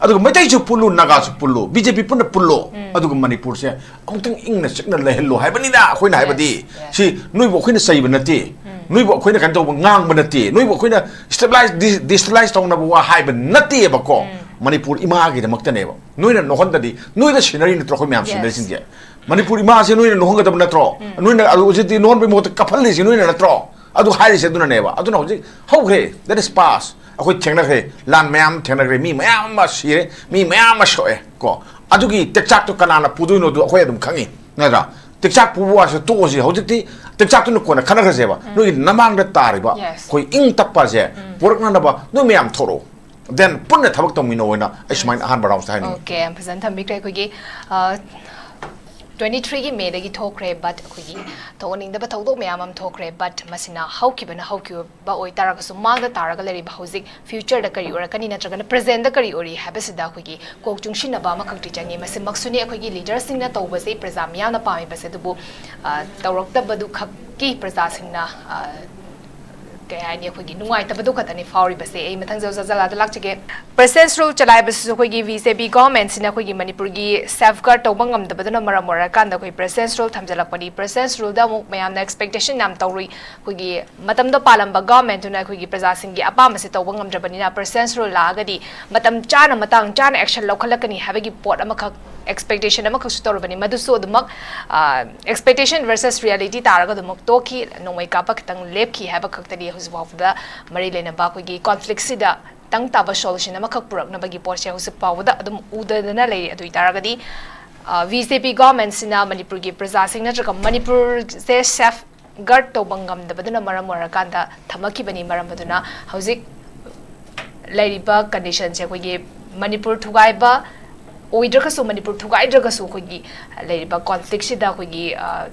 ꯑꯗꯨꯒ ꯃꯩꯇꯩꯁꯨ ꯄꯨꯜꯂꯨ, ꯅꯥꯒꯥꯁꯨ ꯄꯨꯜꯂꯨ, BJP ꯄꯨꯟꯅ ꯄꯨꯜꯂꯣ꯫ ꯑꯗꯨꯒ ꯃꯅꯤꯄꯨꯔꯁꯦ ꯑꯃꯨꯛꯇꯪ ꯏꯪꯅ ꯆꯤꯛꯅ ꯂꯩꯍꯜꯂꯣ ꯍꯥꯏꯕꯅꯤꯗ ꯑꯩꯈꯣꯏꯅ ꯍꯥꯏꯕꯗꯤ꯫ Yes, yes. ꯁꯤ ꯅꯣꯏꯕꯨ ꯑꯩꯈꯣꯏꯅ ꯆꯩꯕ ꯅꯠꯇꯦ, ꯅꯣꯏꯕꯨ ꯑꯩꯈꯣꯏꯅ ꯀꯩꯅꯣ ꯇꯧꯕ ꯉꯥꯡꯕ ꯅꯠꯇꯦ, ꯅꯣꯏꯕꯨ ꯑꯩꯈꯣꯏꯅ stabilize, dis-, destabilize ꯇꯧꯅꯕ ꯋꯥ ꯍꯥꯏꯕ ꯅꯠꯇꯦꯕꯀꯣ꯫ ꯃꯅꯤꯄꯨꯔ ꯏꯃꯥꯒꯤꯗꯃꯛꯇꯅꯦꯕ꯫ ꯅꯣꯏꯅ ꯅꯣꯛꯍꯟꯗꯗꯤ, ꯅꯣꯏꯗ ꯁꯤꯟꯅꯔꯤ ꯅꯠꯇ꯭ꯔꯣ ꯑꯩꯈꯣꯏ ꯃꯌꯥꯝ Yes. ꯁꯤꯟꯅꯔꯤꯁꯤꯡꯁꯦ? ꯃꯅꯤꯄꯨꯔ ꯏꯃꯥꯁꯦ ꯅꯣꯏꯅ ꯅꯣꯛꯍꯟꯒꯗꯕ ꯅꯠꯇ꯭ꯔꯣ? ꯅꯣꯏꯅ ꯑꯗꯨ ꯍꯧꯖꯤꯛꯇꯤ ꯅꯣꯛꯍꯟꯕꯒꯤ ꯃꯍꯨꯠꯇ ꯀꯞꯍꯜꯂꯤꯁꯤ ꯅꯣꯏꯅ ꯅꯠꯇ꯭ꯔꯣ? ꯑꯗꯨ ꯍꯥꯏꯔꯤꯁꯦ ꯑꯗꯨꯅꯅꯦꯕ꯫ ꯑꯗꯨꯅ ꯍꯧꯖꯤꯛ ꯍꯧꯈ꯭ꯔꯦ, that is past꯫ ꯑꯩꯈꯣꯏ ꯊꯦꯡꯅꯈ꯭ꯔꯦ, ꯂꯥꯟ ꯃꯌꯥꯝ ꯑꯃ ꯊꯦꯡꯅꯈ꯭ꯔꯦ, ꯃꯤ ꯃꯌꯥꯝ ꯑꯃ ꯁꯤꯔꯦ, ꯃꯤ ꯃꯌꯥꯝ ꯑꯃ ꯁꯣꯛꯑꯦ ꯀꯣ꯫ ꯑꯗꯨꯒꯤ ꯇꯦꯛꯆꯥꯛꯇꯣ ꯀꯅꯥꯅ ꯄꯨꯗꯣꯏꯅꯣꯗꯣ ꯑꯩꯈꯣꯏ ꯑꯗꯨꯝ ꯈꯪꯉꯤ, ꯅꯠꯇ꯭ꯔꯥ? ꯇꯦꯛꯆꯥꯛ ꯄꯨꯕ ꯋꯥꯁꯦ ꯇꯣꯛꯑꯁꯤ, ꯍꯧꯖꯤꯛꯇꯤ ꯇꯦꯛꯆꯥꯛꯇꯨꯅ ꯀꯣꯟꯅ ꯈꯟꯅꯈ꯭ꯔꯁꯦꯕ꯫ ꯅꯣꯏꯒꯤ ꯅꯃꯥꯡꯗ ꯇꯥꯔꯤꯕ Yes. ꯑꯩꯈꯣꯏ ꯏꯪ ꯇꯞꯄꯁꯦ ꯄꯨꯔꯛꯅꯅꯕ ꯅꯣꯏ ꯃꯌꯥꯝ ꯊꯣꯛꯂꯛꯑꯣ, then ꯄꯨꯟꯅ ꯊꯕꯛ ꯇꯧꯃꯤꯟꯅꯧ ꯍꯥꯏꯅ ꯑꯩ ꯁꯨꯃꯥꯏꯅ ꯑꯍꯥꯟꯕ ꯔꯥꯎꯟꯁꯤꯗ ꯍꯥꯏꯅꯤꯡꯉꯤ꯫ Okay, ꯌꯥꯝ ꯐꯖꯅ ꯊꯝꯕꯤꯈ꯭ꯔꯦ꯫ ꯑꯩꯈꯣꯏꯒꯤ ꯇ꯭ꯋꯦꯟꯇꯤ ꯊ꯭ꯔꯤꯒꯤ ꯃꯦꯗꯒꯤ ꯊꯣꯛꯈ꯭ꯔꯦ, but ꯑꯩꯈꯣꯏꯒꯤ ꯊꯣꯛꯍꯟꯅꯤꯡꯗꯕ ꯊꯧꯗꯣꯛ ꯃꯌꯥꯝ ꯑꯃ ꯊꯣꯛꯈ꯭ꯔꯦ, but ꯃꯁꯤꯅ ꯍꯧꯈꯤꯕꯅ ꯍꯧꯈꯤꯕ ꯑꯣꯏꯇꯥꯔꯒꯁꯨ ꯃꯥꯡꯗ ꯇꯥꯔꯒ ꯂꯩꯔꯤꯕ ꯍꯧꯖꯤꯛ future ꯗ ꯀꯔꯤ ꯑꯣꯏꯔꯛꯀꯅꯤ ꯅꯠꯇ꯭ꯔꯒꯅ present ꯗ ꯀꯔꯤ ꯑꯣꯏꯔꯤ ꯍꯥꯏꯕꯁꯤꯗ ꯑꯩꯈꯣꯏꯒꯤ ꯀꯣꯛ ꯆꯨꯡꯁꯤꯟꯅꯕ ꯑꯃꯈꯛꯇꯤ ꯆꯪꯉꯤ꯫ ꯃꯁꯤꯃꯛꯁꯨꯅꯤ ꯑꯩꯈꯣꯏꯒꯤ leader ꯁꯤꯡꯅ ꯇꯧꯕꯁꯤ ꯄ꯭ꯔꯖꯥ ꯃꯤꯌꯥꯝꯅ ꯄꯥꯝꯃꯤꯕꯁꯦ, ꯑꯗꯨꯕꯨ ꯑ, ꯇꯧꯔꯛꯇꯕꯗꯨ ꯈꯛꯀꯤ ꯄ꯭ꯔꯖꯥꯁꯤꯡꯅ ꯑ, ꯀꯩ ꯍꯥꯏꯅꯤ, ꯑꯩꯈꯣꯏꯒꯤ ꯅꯨꯡꯉꯥꯏꯇꯕꯗꯨ ꯈꯛꯇꯅꯤ ꯐꯥꯎꯔꯤꯕꯁꯦ꯫ ꯑꯩ ꯃꯊꯪ ꯖꯜ ꯖꯜ ꯖꯜ ꯑꯥꯗ ꯂꯥꯛꯆꯒꯦ꯫ Preference rule ꯆꯂꯥꯏꯕꯁꯤꯁꯨ ꯑꯩꯈꯣꯏꯒꯤ ꯕꯤ ꯖꯦ ꯄꯤ ꯒꯣꯔꯃꯦꯟꯁꯤꯅ ꯑꯩꯈꯣꯏꯒꯤ ꯃꯅꯤꯄꯨꯔꯒꯤ safeguard ꯇꯧꯕ ꯉꯝꯗꯕꯗꯨꯅ ꯃꯔꯝ ꯑꯣꯏꯔꯀꯥꯟꯗ ꯑꯩꯈꯣꯏ preference rule ꯊꯝꯖꯤꯜꯂꯛꯄꯅꯤ꯫ Preference rule ꯗ ꯑꯃꯨꯛ ꯃꯌꯥꯝꯅ expectation ꯌꯥꯝ ꯇꯧꯔꯨꯏ꯫ ꯑꯩꯈꯣꯏꯒꯤ ꯃꯇꯝꯗꯣ ꯄꯥꯜꯂꯝꯕ ꯒꯣꯔꯃꯦꯟꯗꯨꯅ ꯑꯩꯈꯣꯏꯒꯤ ꯄ꯭ꯔꯖꯥꯁꯤꯡꯒꯤ ꯑꯄꯥꯝꯕꯁꯦ ꯇꯧꯕ ꯉꯝꯗ꯭ꯔꯕꯅꯤꯅ, preference rule ꯂꯥꯛꯑꯒꯗꯤ ꯃꯇꯝ ꯆꯥꯅ, ꯃꯇꯥꯡ ꯆꯥꯅ action ꯂꯧꯈꯠꯂꯛꯀꯅꯤ ꯍꯥꯏꯕꯒꯤ ꯄꯣꯠ ꯑꯃꯈꯛ, expectation ꯑꯃꯈꯛꯁꯨ ꯇꯧꯔꯕꯅꯤ꯫ ꯃꯗꯨꯁꯨ ꯑꯗꯨꯃꯛ, ꯑ, expectation versus reality ꯇꯥꯔꯒ ꯑꯗꯨꯃꯛ ꯇꯣꯛꯈꯤ꯫ ꯅꯣꯡꯃꯩ ꯀꯥꯞꯄ ꯈꯤꯇꯪ ꯂꯦꯞꯈꯤ ꯍꯥꯏꯕ ꯈꯛꯇꯅꯤ ꯍꯧꯖꯤꯛ ꯐꯥꯎꯕꯗ ꯃꯔꯤ ꯂꯩꯅꯕ ꯑꯩꯈꯣꯏꯒꯤ conflict ꯁꯤꯗ ꯇꯪ ꯇꯥꯕ solution ꯑꯃꯈꯛ ꯄꯨꯔꯛꯅꯕꯒꯤ ꯄꯣꯠꯁꯦ ꯍꯧꯖꯤꯛ ꯐꯥꯎꯕꯗ ꯑꯗꯨꯝ ꯎꯗꯗꯅ ꯂꯩꯔꯤ꯫ ꯑꯗꯨ ꯑꯣꯏꯇꯥꯔꯒꯗꯤ, ꯑ, ꯕꯤ ꯖꯦ ꯄꯤ ꯒꯣꯔꯃꯦꯟꯁꯤꯅ ꯃꯅꯤꯄꯨꯔꯒꯤ ꯄ꯭ꯔꯖꯥꯁꯤꯡ ꯅꯠꯇ꯭ꯔꯒ ꯃꯅꯤꯄꯨꯔꯁꯦ safeguard ꯇꯧꯕ ꯉꯝꯗꯕꯗꯨꯅ ꯃꯔꯝ ꯑꯣꯏꯔꯀꯥꯟꯗ ꯊꯝꯃꯛꯈꯤꯕꯅꯤ꯫ ꯃꯔꯝ ꯑꯗꯨꯅ ꯍꯧꯖꯤꯛ ꯂꯩꯔꯤꯕ condition ꯁꯦ ꯑꯩꯈꯣꯏꯒꯤ ꯃꯅꯤꯄꯨꯔ ꯊꯨꯒꯥꯏꯕ ꯑꯣꯏꯗ꯭ꯔꯒꯁꯨ, ꯃꯅꯤꯄꯨꯔ ꯊꯨꯒꯥꯏꯗ꯭ꯔꯒꯁꯨ, ꯑꯩꯈꯣꯏꯒꯤ ꯂꯩꯔꯤꯕ conflict ꯁꯤꯗ ꯑꯩꯈꯣꯏꯒꯤ, ꯑ,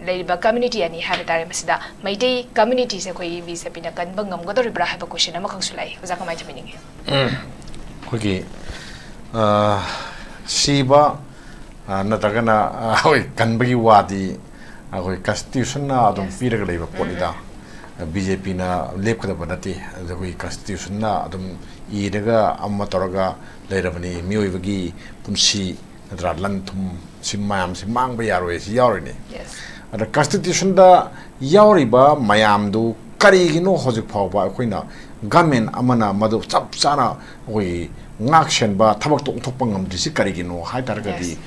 ꯂꯩꯔꯤꯕ community ꯑꯅꯤ ꯍꯥꯏꯕ ꯇꯥꯔꯦ, ꯃꯁꯤꯗ ꯃꯩꯇꯩ community ꯁꯦ ꯑꯩꯈꯣꯏ ꯕꯤ ꯖꯦ ꯄꯤꯅ ꯀꯟꯕ ꯉꯝꯒꯗꯧꯔꯤꯕ꯭ꯔꯥ ꯍꯥꯏꯕ question ꯑꯃꯈꯛꯁꯨ ꯂꯥꯛꯏ꯫ ꯑꯣꯖꯥ, ꯀꯃꯥꯏꯅ ꯊꯝꯕꯤꯅꯤꯡꯉꯤ? ꯑꯩꯈꯣꯏꯒꯤ, ꯑ, ꯁꯤꯕ, ꯑ, ꯅꯠꯇ꯭ꯔꯒꯅ, ꯑ, ꯍꯣꯏ, ꯀꯟꯕꯒꯤ ꯋꯥꯗꯤ ꯑꯩꯈꯣꯏ constitution ꯅ ꯑꯗꯨꯝ Yes. ꯄꯤꯔꯒ ꯂꯩꯕ ꯄꯣꯠꯅꯤꯗ꯫ ꯕꯤ ꯖꯦ ꯄꯤꯅ ꯂꯦꯞꯀꯗꯕ ꯅꯠꯇꯦ꯫ ꯑꯗꯨ ꯑꯩꯈꯣꯏ constitution ꯅ ꯑꯗꯨꯝ ꯏꯔꯒ ꯑꯃ ꯇꯧꯔꯒ ꯂꯩꯔꯕꯅꯤ꯫ ꯃꯤꯑꯣꯏꯕꯒꯤ ꯄꯨꯟꯁꯤ ꯅꯠꯇ꯭ꯔꯥ, ꯂꯟ ꯊꯨꯝ ꯁꯤ ꯃꯌꯥꯝꯁꯤ ꯃꯥꯡꯕ ꯌꯥꯔꯣꯏ, ꯁꯤ ꯌꯥꯎꯔꯤꯅꯤ꯫ Yes. ꯑꯗ constitution ꯗ ꯌꯥꯎꯔꯤꯕ ꯃꯌꯥꯝꯗꯨ ꯀꯔꯤꯒꯤꯅꯣ ꯍꯧꯖꯤꯛ ꯐꯥꯎꯕ ꯑꯩꯈꯣꯏꯅ government ꯑꯃꯅ ꯃꯗꯨ ꯆꯞ ꯆꯥꯅ ꯑꯩꯈꯣꯏꯒꯤ ꯉꯥꯛ ꯁꯦꯟꯕ ꯊꯕꯛꯇꯣ ꯑꯣꯟꯊꯣꯛꯄ ꯉꯝꯗ꯭ꯔꯤꯁꯤ ꯀꯔꯤꯒꯤꯅꯣ ꯍꯥꯏ ꯇꯥꯔꯒꯗꯤ, Yes.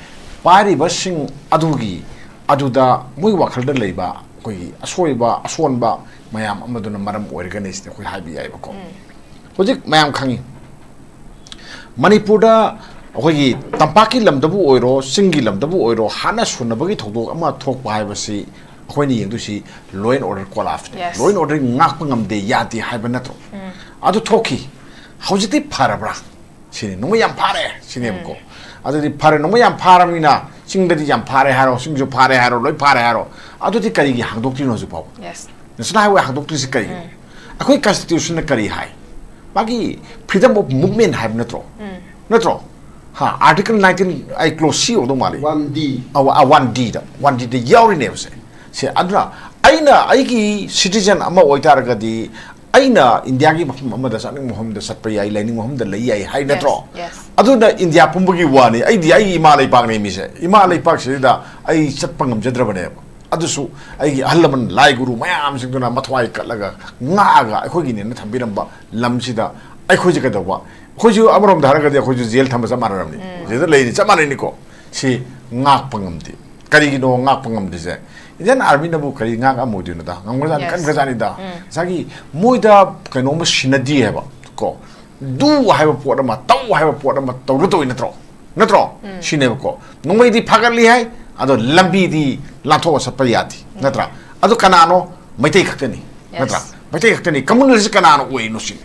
ꯄꯥꯏꯔꯤꯕꯁꯤꯡ ꯑꯗꯨꯒꯤ, ꯑꯗꯨꯗ ꯃꯣꯏ ꯋꯥꯈꯜꯗ ꯂꯩꯕ ꯑꯩꯈꯣꯏꯒꯤ ꯑꯁꯣꯏꯕ, ꯑꯁꯣꯟꯕ ꯃꯌꯥꯝ ꯑꯃꯗꯨꯅ ꯃꯔꯝ ꯑꯣꯏꯔꯒꯅꯤ ꯁꯤꯗꯤ ꯑꯩꯈꯣꯏ ꯍꯥꯏꯕ ꯌꯥꯏꯕꯀꯣ꯫ ꯍꯧꯖꯤꯛ ꯃꯌꯥꯝ ꯈꯪꯉꯤ, ꯃꯅꯤꯄꯨꯔꯗ ꯑꯩꯈꯣꯏꯒꯤ ꯇꯝꯄꯥꯛꯀꯤ ꯂꯝꯗꯕꯨ ꯑꯣꯏꯔꯣ, ꯆꯤꯡꯒꯤ ꯂꯝꯗꯕꯨ ꯑꯣꯏꯔꯣ, ꯍꯥꯟꯅ ꯁꯨꯅꯕꯒꯤ ꯊꯧꯗꯣꯛ ꯑꯃ ꯊꯣꯛꯄ ꯍꯥꯏꯕꯁꯤ ꯑꯩꯈꯣꯏꯅ ꯌꯦꯡꯗꯣꯏꯁꯤ law and order collapse ꯅꯤ꯫ Yes. Law and order ꯉꯥꯛꯄ ꯉꯝꯗꯦ, ꯌꯥꯗꯦ ꯍꯥꯏꯕ ꯅꯠꯇ꯭ꯔꯣ? ꯑꯗꯨ ꯊꯣꯛꯈꯤ꯫ ꯍꯧꯖꯤꯛꯇꯤ ꯐꯔꯕ꯭ꯔꯥ ꯁꯤꯅꯤ꯫ ꯅꯣꯡꯃꯩ ꯌꯥꯝ ꯐꯥꯔꯦ ꯁꯤꯅꯦꯕꯀꯣ꯫ ꯑꯗꯨꯗꯤ ꯐꯔꯦ, ꯅꯣꯡꯃꯩ ꯌꯥꯝ ꯐꯥꯔꯕꯅꯤꯅ ꯆꯤꯡꯗꯗꯤ ꯌꯥꯝ ꯐꯥꯔꯦ ꯍꯥꯏꯔꯣ, ꯆꯤꯡꯁꯨ ꯐꯥꯔꯦ ꯍꯥꯏꯔꯣ, ꯂꯣꯏ ꯐꯥꯔꯦ ꯍꯥꯏꯔꯣ, ꯑꯗꯨꯗꯤ ꯀꯔꯤꯒꯤ ꯍꯥꯡꯗꯣꯛꯇ꯭ꯔꯤꯅꯣ ꯍꯧꯖꯤꯛ ꯐꯥꯎꯕ? Yes. National Highway ꯍꯥꯡꯗꯣꯛꯇ꯭ꯔꯤꯁꯤ ꯀꯔꯤꯒꯤꯅꯣ? ꯑꯩꯈꯣꯏ constitution ꯅ ꯀꯔꯤ ꯍꯥꯏ? ꯃꯥꯒꯤ freedom of movement ꯍꯥꯏꯕ ꯅꯠꯇ꯭ꯔꯣ? ꯅꯠꯇ꯭ꯔꯣ? ꯍꯥ, Article nineteen, ꯑꯩ clause C ꯑꯣꯏꯗꯧ ꯃꯥꯜꯂꯤ꯫ One D. ꯑ, ꯋꯥ-, one D ꯗ, one D ꯗ ꯌꯥꯎꯔꯤꯅꯦꯕ ꯁꯦ꯫ ꯁꯦ, ꯑꯗꯨꯅ ꯑꯩꯅ ꯑꯩꯒꯤ citizen ꯑꯃ ꯑꯣꯏꯇꯥꯔꯒꯗꯤ ꯑꯩꯅ ꯏꯟꯗꯤꯌꯥꯒꯤ ꯃꯐꯝ ꯑꯃꯗ ꯆꯠꯅꯤꯡꯕ ꯃꯐꯝꯗ ꯆꯠꯄ ꯌꯥꯏ, ꯂꯩꯅꯤꯡꯕ ꯃꯐꯝꯗ ꯂꯩ ꯌꯥꯏ ꯍꯥꯏ ꯅꯠꯇ꯭ꯔꯣ? Yes. ꯑꯗꯨꯅ ꯏꯟꯗꯤꯌꯥ ꯄꯨꯝꯕꯒꯤ ꯋꯥꯅꯤ꯫ ꯑꯩꯗꯤ ꯑꯩꯒꯤ ꯏꯃꯥ ꯂꯩꯄꯥꯛꯅꯤ ꯃꯤꯁꯦ꯫ ꯏꯃꯥ ꯂꯩꯄꯥꯛꯁꯤꯗ ꯑꯩ ꯆꯠꯄ ꯉꯝꯖꯗ꯭ꯔꯕꯅꯦꯕ꯫ ꯑꯗꯨꯁꯨ ꯑꯩꯒꯤ ꯑꯍꯜ ꯂꯃꯟ ꯂꯥꯏ ꯒꯨꯔꯨ ꯃꯌꯥꯝꯁꯤꯡꯗꯨꯅ ꯃꯊ꯭ꯋꯥꯏ ꯀꯠꯂꯒ ꯉꯥꯛꯑꯒ ꯑꯩꯈꯣꯏꯒꯤꯅꯦꯅ ꯊꯝꯕꯤꯔꯝꯕ ꯂꯝꯁꯤꯗ ꯑꯩꯈꯣꯏꯁꯦ ꯀꯩꯗꯧꯕ? ꯑꯩꯈꯣꯏꯁꯨ ꯑꯃꯔꯣꯝꯗ ꯍꯥꯏꯔꯒꯗꯤ ꯑꯩꯈꯣꯏꯁꯨ ꯖꯦꯜ ꯊꯝꯕ ꯆꯞ ꯃꯥꯟꯅꯔꯕꯅꯤ꯫ ꯖꯦꯜꯗ ꯂꯩꯔꯤ ꯆꯞ ꯃꯥꯟꯅꯩꯅꯤꯀꯣ꯫ ꯁꯤ ꯉꯥꯛꯄ ꯉꯝꯗꯦ꯫ ꯀꯔꯤꯒꯤꯅꯣ ꯉꯥꯛꯄ ꯉꯝꯗ꯭ꯔꯤꯁꯦ? Indian Army ꯅꯕꯨ ꯀꯔꯤ ꯉꯥꯛ ꯉꯝꯃꯣꯏꯗꯣꯏꯅꯣꯗ? ꯉꯝꯈ꯭ꯔꯖꯥꯠꯅꯤ, Yes. ꯀꯟꯈ꯭ꯔꯖꯥꯠꯅꯤꯗ꯫ ꯉꯁꯥꯏꯒꯤ ꯃꯣꯏꯗ ꯀꯩꯅꯣꯝꯃ ꯁꯤꯟꯅꯗꯦ ꯍꯥꯏꯕ ꯀꯣ꯫ Do ꯍꯥꯏꯕ ꯄꯣꯠ ꯑꯃ, ꯇꯧ ꯍꯥꯏꯕ ꯄꯣꯠ ꯑꯃ ꯇꯧꯔꯗꯧꯏ ꯅꯠꯇ꯭ꯔꯣ? ꯅꯠꯇ꯭ꯔꯣ? ꯁꯤꯅꯦꯕꯀꯣ꯫ ꯅꯣꯡꯃꯩꯗꯤ ꯐꯥꯒꯠꯂꯤ ꯍꯥꯏ, ꯑꯗꯣ ꯂꯝꯕꯤꯗꯤ ꯂꯥꯟꯊꯣꯛꯑ ꯆꯠꯄ ꯌꯥꯗꯦ꯫ ꯅꯠꯇ꯭ꯔꯥ? ꯑꯗꯣ ꯀꯅꯥꯅꯣ? ꯃꯩꯇꯩ ꯈꯛꯇꯅꯤ꯫ Yes. ꯅꯠꯇ꯭ꯔꯥ? ꯃꯩꯇꯩ ꯈꯛꯇꯅꯤ꯫ Communal ꯁꯤ ꯀꯅꯥꯅ ꯑꯣꯏꯔꯤꯅꯣ ꯁꯤꯅꯤ꯫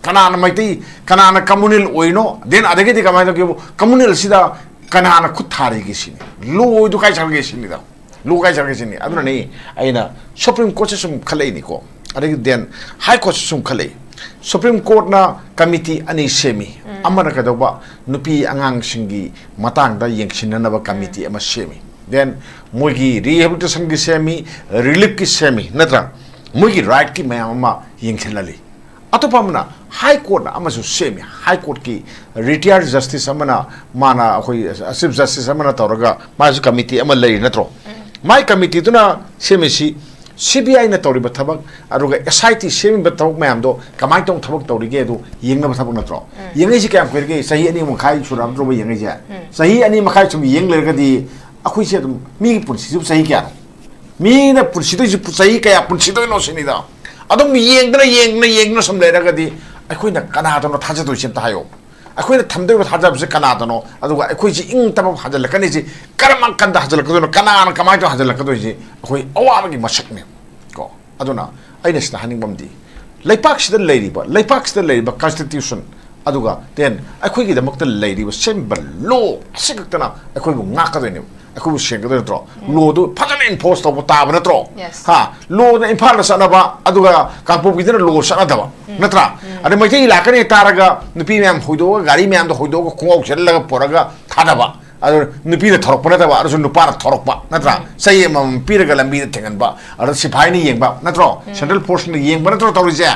ꯀꯅꯥꯅ ꯃꯩꯇꯩ, ꯀꯅꯥꯅ communal ꯑꯣꯏꯅꯣ? Then ꯑꯗꯒꯤꯗꯤ ꯀꯃꯥꯏꯅ ꯇꯧꯒꯦꯕꯨ? Communal ꯁꯤꯗ ꯀꯅꯥꯅ ꯈꯨꯠ ꯊꯥꯔꯤꯒꯦ ꯁꯤꯅꯤ꯫ Law ꯗꯨ ꯀꯥꯏ ꯆꯠꯈ꯭ꯔꯒꯦ ꯁꯤꯅꯤꯗ꯫ Law ꯀꯥꯏ ꯆꯠꯈ꯭ꯔꯒꯦ ꯁꯤꯅꯤ꯫ ꯑꯗꯨꯅꯅꯤ ꯑꯩꯅ Supreme Court ꯁꯦ ꯁꯨꯝ ꯈꯜꯂꯛꯏꯅꯤꯀꯣ꯫ ꯑꯗꯒꯤ then High Court ꯁꯨ ꯁꯨꯝ ꯈꯜꯂꯛꯏ꯫ Supreme Court ꯅ committee ꯑꯅꯤ ꯁꯦꯝꯃꯤ꯫ ꯑꯃꯅ ꯀꯩꯗꯧꯕ? ꯅꯨꯄꯤ ꯑꯉꯥꯡꯁꯤꯡꯒꯤ ꯃꯇꯥꯡꯗ ꯌꯦꯡꯁꯤꯟꯅꯅꯕ committee ꯑꯃ ꯁꯦꯝꯃꯤ꯫ Then ꯃꯣꯏꯒꯤ rehabilitation ꯒꯤ ꯁꯦꯝꯃꯤ, relief ꯀꯤ ꯁꯦꯝꯃꯤ, ꯅꯠꯇ꯭ꯔꯥ? ꯃꯣꯏꯒꯤ right ꯀꯤ ꯃꯌꯥꯝ ꯑꯃ ꯌꯦꯡꯁꯤꯜꯍꯜꯂꯤ꯫ ꯑꯇꯣꯞꯄ ꯑꯃꯅ High Court ꯅ ꯑꯃꯁꯨ ꯁꯦꯝꯃꯤ꯫ High Court ꯀꯤ retired justice ꯑꯃꯅ, ꯃꯥꯅ ꯑꯩꯈꯣꯏ Chief Justice ꯑꯃꯅ ꯇꯧꯔꯒ ꯃꯥꯁꯨ committee ꯑꯃ ꯂꯩꯔꯤ ꯅꯠꯇ꯭ꯔꯣ? ꯃꯥꯏ committee ꯗꯨꯅ ꯁꯦꯝꯃꯤꯁꯤ C B I ꯅ ꯇꯧꯔꯤꯕ ꯊꯕꯛ, ꯑꯗꯨꯒ S I T ꯁꯦꯝꯃꯤꯕ ꯊꯕꯛ ꯃꯌꯥꯝꯗꯣ ꯀꯃꯥꯏꯅ ꯇꯧꯅ ꯊꯕꯛ ꯇꯧꯔꯤꯒꯦ ꯑꯗꯨ ꯌꯦꯡꯅꯕ ꯊꯕꯛ ꯅꯠꯇ꯭ꯔꯣ? ꯌꯦꯡꯉꯛꯏꯁꯤ ꯀꯌꯥꯝ ꯀꯨꯏꯔꯒꯦ? ꯆꯍꯤ ꯑꯅꯤ ꯃꯈꯥꯏ ꯁꯨꯔꯛꯑꯝꯗ꯭ꯔꯣꯕ ꯌꯦꯡꯉꯛꯏꯁꯦ? ꯆꯍꯤ ꯑꯅꯤ ꯃꯈꯥꯏ ꯁꯨꯝ ꯌꯦꯡ ꯂꯩꯔꯒꯗꯤ ꯑꯩꯈꯣꯏꯁꯦ ꯑꯗꯨꯝ, ꯃꯤꯒꯤ ꯄꯨꯟꯁꯤꯁꯤꯕꯨ ꯆꯍꯤ ꯀꯌꯥꯅꯣ? ꯃꯤꯅ ꯄꯨꯟꯁꯤꯗꯣꯏꯁꯤ ꯆꯍꯤ ꯀꯌꯥ ꯄꯨꯟꯁꯤꯗꯣꯏꯅꯣ ꯁꯤꯅꯤꯗ꯫ ꯑꯗꯨꯝ ꯌꯦꯡꯗꯅ, ꯌꯦꯡꯗꯅ, ꯌꯦꯡꯗꯅ ꯁꯨꯝ ꯂꯩꯔꯒꯗꯤ ꯑꯩꯈꯣꯏꯅ ꯀꯅꯥꯗꯅꯣ ꯊꯥꯖꯗꯣꯏꯁꯦ ꯑꯝꯇ ꯍꯥꯏꯌꯣ꯫ ꯑꯩꯈꯣꯏꯅ ꯊꯝꯗꯣꯏꯕ ꯊꯥꯖꯕꯁꯦ ꯀꯅꯥꯗꯅꯣ, ꯑꯗꯨꯒ ꯑꯩꯈꯣꯏꯁꯤ ꯏꯪ ꯇꯞꯄ ꯍꯟꯖꯤꯜꯂꯛꯀꯅꯤꯁꯤ ꯀꯔꯝꯕ ꯀꯟꯗ ꯍꯟꯖꯤꯜꯂꯛꯀꯗꯣꯏꯅꯣ, ꯀꯅꯥꯅ ꯀꯃꯥꯏꯅ ꯇꯧꯔ ꯍꯟꯖꯤꯜꯂꯛꯀꯗꯣꯏꯁꯤ ꯑꯩꯈꯣꯏ ꯑꯋꯥꯕꯒꯤ ꯃꯁꯛꯅꯦ꯫ ꯀꯣ ꯑꯗꯨꯅ ꯑꯩꯅ ꯁꯤꯗ ꯍꯥꯏꯅꯤꯡꯕ ꯑꯃꯗꯤ, ꯂꯩꯄꯥꯛꯁꯤꯗ ꯂꯩꯔꯤꯕ ꯂꯩꯄꯥꯛꯁꯤꯗ ꯂꯩꯔꯤꯕ ꯀꯟꯁꯇꯤꯇ꯭ꯌꯨꯁꯟ, ꯑꯗꯨꯒ ꯇꯦꯟ ꯑꯩꯈꯣꯏꯒꯤꯗꯃꯛꯇ ꯂꯩꯔꯤꯕ ꯁꯦꯝꯕ ꯂꯣ ꯑꯁꯤꯈꯛꯇꯅ ꯑꯩꯈꯣꯏꯕꯨ ꯉꯥꯛꯀꯗꯣꯏꯅꯦꯕ, ꯑꯩꯈꯣꯏꯕꯨ ꯁꯦꯡꯒꯗꯣꯏ ꯅꯠꯇ꯭ꯔꯣ? ꯂꯣꯗꯨ ꯐꯖꯅ ꯏꯟꯐꯣꯔꯁ ꯇꯧꯕ ꯇꯥꯕ ꯅꯠꯇ꯭ꯔꯣ? Yes. ꯍꯥ, ꯂꯣꯅ ꯏꯝꯐꯥꯜꯗ ꯆꯠꯅꯕ, ꯑꯗꯨꯒ ꯀꯥꯡꯄꯣꯛꯄꯤꯗꯅ ꯂꯣ ꯆꯠꯅꯗꯕ ꯅꯠꯇ꯭ꯔꯥ? ꯑꯗꯩ ꯃꯩꯇꯩ ꯂꯥꯛꯀꯅꯤ ꯍꯥꯏ ꯇꯥꯔꯒ ꯅꯨꯄꯤ ꯃꯌꯥꯝ ꯍꯣꯏꯗꯣꯛꯑꯒ, ꯒꯥꯔꯤ ꯃꯌꯥꯝꯗꯣ ꯍꯣꯏꯗꯣꯛꯑꯒ, ꯈꯣꯡꯒ꯭ꯔꯥꯎ ꯁꯦꯠꯍꯜꯂꯒ ꯄꯨꯔꯒ ꯊꯥꯗꯕ, ꯑꯗꯨ ꯅꯨꯄꯤꯅ ꯊꯧꯔꯛꯄ ꯅꯠꯇꯕ, ꯑꯗꯨꯁꯨ ꯅꯨꯄꯥꯅ ꯊꯧꯔꯛꯄ ꯅꯠꯇ꯭ꯔꯥ? ꯆꯩ ꯑꯃꯃꯝ ꯄꯤꯔꯒ ꯂꯝꯕꯤꯗ ꯊꯦꯡꯍꯟꯕ, ꯑꯗ ꯁꯤꯐꯥꯏꯅ ꯌꯦꯡꯕ ꯅꯠꯇ꯭ꯔꯣ? ꯁꯦꯟꯇ꯭ꯔꯦꯜ ꯐꯣꯔꯁꯅ ꯌꯦꯡꯕ ꯅꯠꯇ꯭ꯔꯣ ꯇꯧꯔꯤꯁꯦ?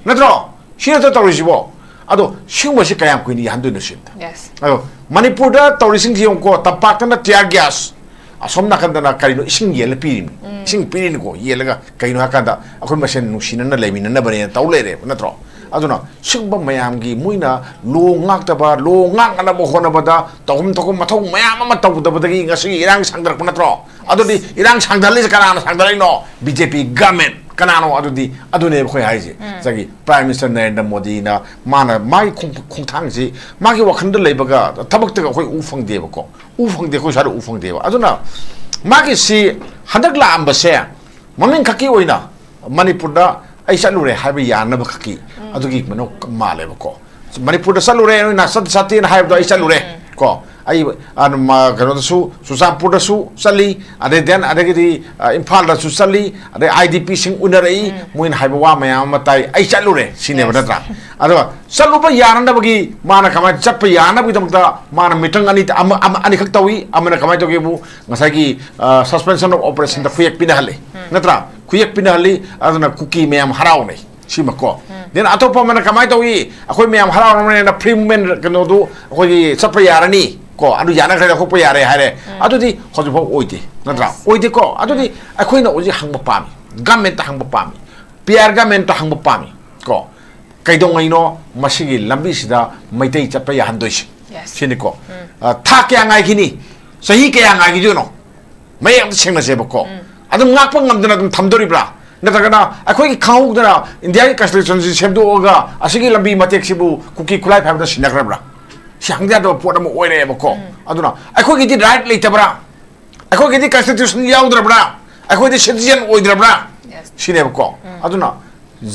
ꯅꯠꯇ꯭ꯔꯣ? ꯁꯤ ꯅꯠꯇ꯭ꯔꯣ ꯇꯧꯔꯤꯁꯤꯕꯣ? ꯑꯗꯣ ꯁꯤꯒꯨꯝꯕꯁꯤ ꯀꯌꯥꯝ ꯀꯨꯏꯅ ꯌꯥꯍꯟꯗꯣꯏꯅꯣ ꯁꯤꯅꯤꯗ꯫ Yes. ꯑꯗꯣ ꯃꯅꯤꯄꯨꯔꯗ ꯇꯧꯔꯤꯁꯤꯡꯁꯤ ꯌꯦꯡꯉꯨꯀꯣ, ꯇꯝꯄꯥꯛꯇꯅ tear gas, ꯑꯁꯣꯝ ꯅꯥꯀꯟꯗꯅ ꯀꯔꯤꯅꯣ, ꯏꯁꯤꯡ ꯌꯦꯜꯂ ꯄꯤꯔꯤꯃꯤ꯫ ꯏꯁꯤꯡ ꯄꯤꯔꯤꯅꯤꯀꯣ, ꯌꯦꯜꯂꯒ ꯀꯩꯅꯣ ꯍꯥꯏꯀꯥꯟꯗ ꯑꯩꯈꯣꯏ ꯃꯁꯦꯟ ꯅꯨꯡꯁꯤꯅꯅ ꯂꯩꯃꯤꯟꯅꯅꯕꯅꯦꯅ ꯇꯧ ꯂꯩꯔꯦꯕ ꯅꯠꯇ꯭ꯔꯣ? ꯑꯗꯨꯅ ꯁꯤꯒꯨꯝꯕ ꯃꯌꯥꯝꯒꯤ ꯃꯣꯏꯅ ꯂꯣ ꯉꯥꯛꯇꯕ, ꯂꯣ ꯉꯥꯛꯅꯅꯕ ꯍꯣꯠꯅꯕꯗ ꯇꯧꯐꯝ ꯊꯣꯛꯄ ꯃꯊꯧ ꯃꯌꯥꯝ ꯑꯃ ꯇꯧꯗꯕꯗꯒꯤ ꯉꯁꯤꯒꯤ ꯏꯔꯥꯡ ꯁꯥꯡꯊꯔꯛꯄ ꯅꯠꯇ꯭ꯔꯣ? ꯑꯗꯨꯗꯤ ꯏꯔꯥꯡ ꯁꯥꯡꯊꯍꯜꯂꯤꯁꯦ ꯀꯅꯥꯅ ꯁꯥꯡꯊꯔꯛꯏꯅꯣ? ꯕꯤ ꯖꯦ ꯄꯤ ꯒꯃꯦꯟ꯫ ꯀꯅꯥꯅꯣ ꯑꯗꯨꯗꯤ? ꯑꯗꯨꯅꯦꯕ ꯑꯩꯈꯣꯏ ꯍꯥꯏꯁꯦ꯫ ꯉꯁꯥꯏꯒꯤ Prime Minister ꯅꯔꯦꯟꯗ꯭ꯔ ꯃꯣꯗꯤꯅ ꯃꯥꯅ ꯃꯥꯒꯤ ꯈꯣꯡ-, ꯈꯣꯡꯊꯥꯡꯁꯤ, ꯃꯥꯒꯤ ꯋꯥꯈꯜꯗ ꯂꯩꯕꯒ ꯊꯕꯛꯇꯒ ꯑꯩꯈꯣꯏ ꯎ ꯐꯪꯗꯦꯕꯀꯣ꯫ ꯎ ꯐꯪꯗꯦ, ꯑꯩꯈꯣꯏ ꯁ꯭ꯋꯥꯏꯗ ꯎ ꯐꯪꯗꯦꯕ꯫ ꯑꯗꯨꯅ ꯃꯥꯒꯤꯁꯤ ꯍꯟꯗꯛ ꯂꯥꯛꯑꯝꯕꯁꯦ ꯃꯃꯤꯡ ꯈꯛꯀꯤ ꯑꯣꯏꯅ ꯃꯅꯤꯄꯨꯔꯗ ꯑꯩ ꯆꯠꯂꯨꯔꯦ ꯍꯥꯏꯕ ꯌꯥꯅꯕ ꯈꯛꯀꯤ ꯑꯗꯨꯒꯤ ꯀꯩꯅꯣ ꯃꯥꯜꯂꯦꯕꯀꯣ꯫ ꯃꯅꯤꯄꯨꯔꯗ ꯆꯠꯂꯨꯔꯦ, ꯅꯣꯏ ꯅꯥꯆꯠ ꯆꯠꯇꯦꯅ ꯍꯥꯏꯕꯗꯣ ꯑꯩ ꯆꯠꯂꯨꯔꯦ ꯀꯣ꯫ ꯑꯩ, ꯑ, ꯃ-, ꯀꯩꯅꯣꯗꯁꯨ, ꯆꯨꯔꯆꯥꯟꯄꯨꯔꯗꯁꯨ ꯆꯠꯂꯤ, ꯑꯗꯩ then ꯑꯗꯒꯤꯗꯤ, ꯑ, ꯏꯝꯐꯥꯜꯗꯁꯨ ꯆꯠꯂꯤ, ꯑꯗꯩ ꯑꯥꯏ ꯗꯤ ꯄꯤꯁꯤꯡ ꯎꯅꯔꯛꯏ, ꯃꯣꯏꯅ ꯍꯥꯏꯕ ꯋꯥ ꯃꯌꯥꯝ ꯑꯃ ꯇꯥꯏ, ꯑꯩ ꯆꯠꯂꯨꯔꯦ ꯁꯤꯅꯦꯕ ꯅꯠꯇ꯭ꯔꯥ? ꯑꯗꯨꯒ ꯆꯠꯂꯨꯕ ꯌꯥꯅꯅꯕꯒꯤ ꯃꯥꯅ ꯀꯃꯥꯏꯅ ꯆꯠꯄ ꯌꯥꯅꯕꯒꯤꯗꯃꯛꯇ ꯃꯥꯅ meeting ꯑꯅꯤ, ꯑꯃ, ꯑꯃ, ꯑꯅꯤꯈꯛ ꯇꯧꯏ꯫ ꯑꯃꯅ ꯀꯃꯥꯏꯅ ꯇꯧꯒꯦꯕꯨ, ꯉꯁꯥꯏꯒꯤ, ꯑ, suspension of operationꯗ ꯈꯨꯌꯦꯛ ꯄꯤꯅꯍꯜꯂꯤ ꯅꯠꯇ꯭ꯔꯥ? ꯈꯨꯌꯦꯛ ꯄꯤꯅꯍꯜꯂꯤ, ꯑꯗꯨꯅ ꯀꯨꯀꯤ ꯃꯌꯥꯝ ꯍꯔꯥꯎꯅꯩ꯫ ꯁꯤꯃꯀꯣ꯫ Then ꯑꯇꯣꯞꯄ ꯑꯃꯅ ꯀꯃꯥꯏꯅ ꯇꯧꯏ? ꯑꯩꯈꯣꯏ ꯃꯌꯥꯝ ꯍꯔꯥꯎꯔꯕꯅꯤꯅ free movement ꯀꯩꯅꯣꯗꯨ ꯑꯩꯈꯣꯏꯒꯤ ꯆꯠꯄ ꯌꯥꯔꯅꯤ ꯀꯣ, ꯑꯗꯨ ꯌꯥꯅꯈ꯭ꯔꯦ, ꯂꯧꯊꯣꯛꯄ ꯌꯥꯔꯦ ꯍꯥꯏꯔꯦ꯫ ꯑꯗꯨꯗꯤ ꯍꯧꯖꯤꯛꯐꯥꯎ ꯑꯣꯏꯗꯦ, ꯅꯠꯇ꯭ꯔꯥ? ꯑꯣꯏꯗꯦꯀꯣ꯫ ꯑꯗꯨꯗꯤ ꯑꯩꯈꯣꯏꯅ ꯍꯧꯖꯤꯛ ꯍꯪꯕ ꯄꯥꯝꯃꯤ, ꯒꯃꯦꯟꯇ ꯍꯪꯕ ꯄꯥꯝꯃꯤ, ꯄꯤ ꯑꯥꯔ ꯒꯃꯦꯟꯇ ꯍꯪꯕ ꯄꯥꯝꯃꯤ ꯀꯣ, ꯀꯩꯗꯧꯉꯩꯅꯣ ꯃꯁꯤꯒꯤ ꯂꯝꯕꯤꯁꯤꯗ ꯃꯩꯇꯩ ꯆꯠꯄ ꯌꯥꯍꯟꯗꯣꯏꯁꯤ? Yes. ꯁꯤꯅꯤꯀꯣ꯫ ꯑ, ꯊꯥ ꯀꯌꯥ ꯉꯥꯏꯈꯤꯅꯤ? ꯆꯍꯤ ꯀꯌꯥ ꯉꯥꯏꯈꯤꯗꯣꯏꯅꯣ? ꯃꯌꯦꯛ ꯑꯝꯇ ꯁꯦꯡꯅꯁꯦꯕꯀꯣ꯫ ꯑꯗꯨꯝ ꯉꯥꯛꯄ ꯉꯝꯗꯅ ꯑꯗꯨꯝ ꯊꯝꯗꯣꯔꯤꯕ꯭ꯔꯥ? ꯅꯠꯇ꯭ꯔꯒꯅ ꯑꯩꯈꯣꯏꯒꯤ ꯈꯪꯍꯧꯗꯅ ꯏꯟꯗꯤꯌꯥꯒꯤ ꯀꯟꯁꯇꯤꯇ꯭ꯌꯨꯁꯟꯁꯤ ꯁꯦꯝꯗꯣꯛꯑꯒ ꯑꯁꯤꯒꯤ ꯂꯝꯕꯤ ꯃꯇꯦꯛꯁꯤꯕꯨ ꯀꯨꯀꯤ ꯈꯨꯠꯂꯥꯏ ꯐꯥꯏꯕꯗ ꯁꯤꯟꯅꯈ꯭ꯔꯕ꯭ꯔꯥ? ꯊꯤꯍꯪꯗ ꯌꯥꯗꯕ ꯄꯣꯠ ꯑꯃ ꯑꯣꯏꯔꯛꯑꯦꯕꯀꯣ꯫ ꯑꯗꯨꯅ ꯑꯩꯈꯣꯏꯒꯤꯗꯤ right ꯂꯩꯇꯕ꯭ꯔꯥ? ꯑꯩꯈꯣꯏꯒꯤꯗꯤ constitution ꯌꯥꯎꯗ꯭ꯔꯕ꯭ꯔꯥ? ꯑꯩꯈꯣꯏꯗꯤ citizen ꯑꯣꯏꯗ꯭ꯔꯕ꯭ꯔꯥ? Yes. ꯁꯤꯅꯦꯕꯀꯣ꯫ ꯑꯗꯨꯅ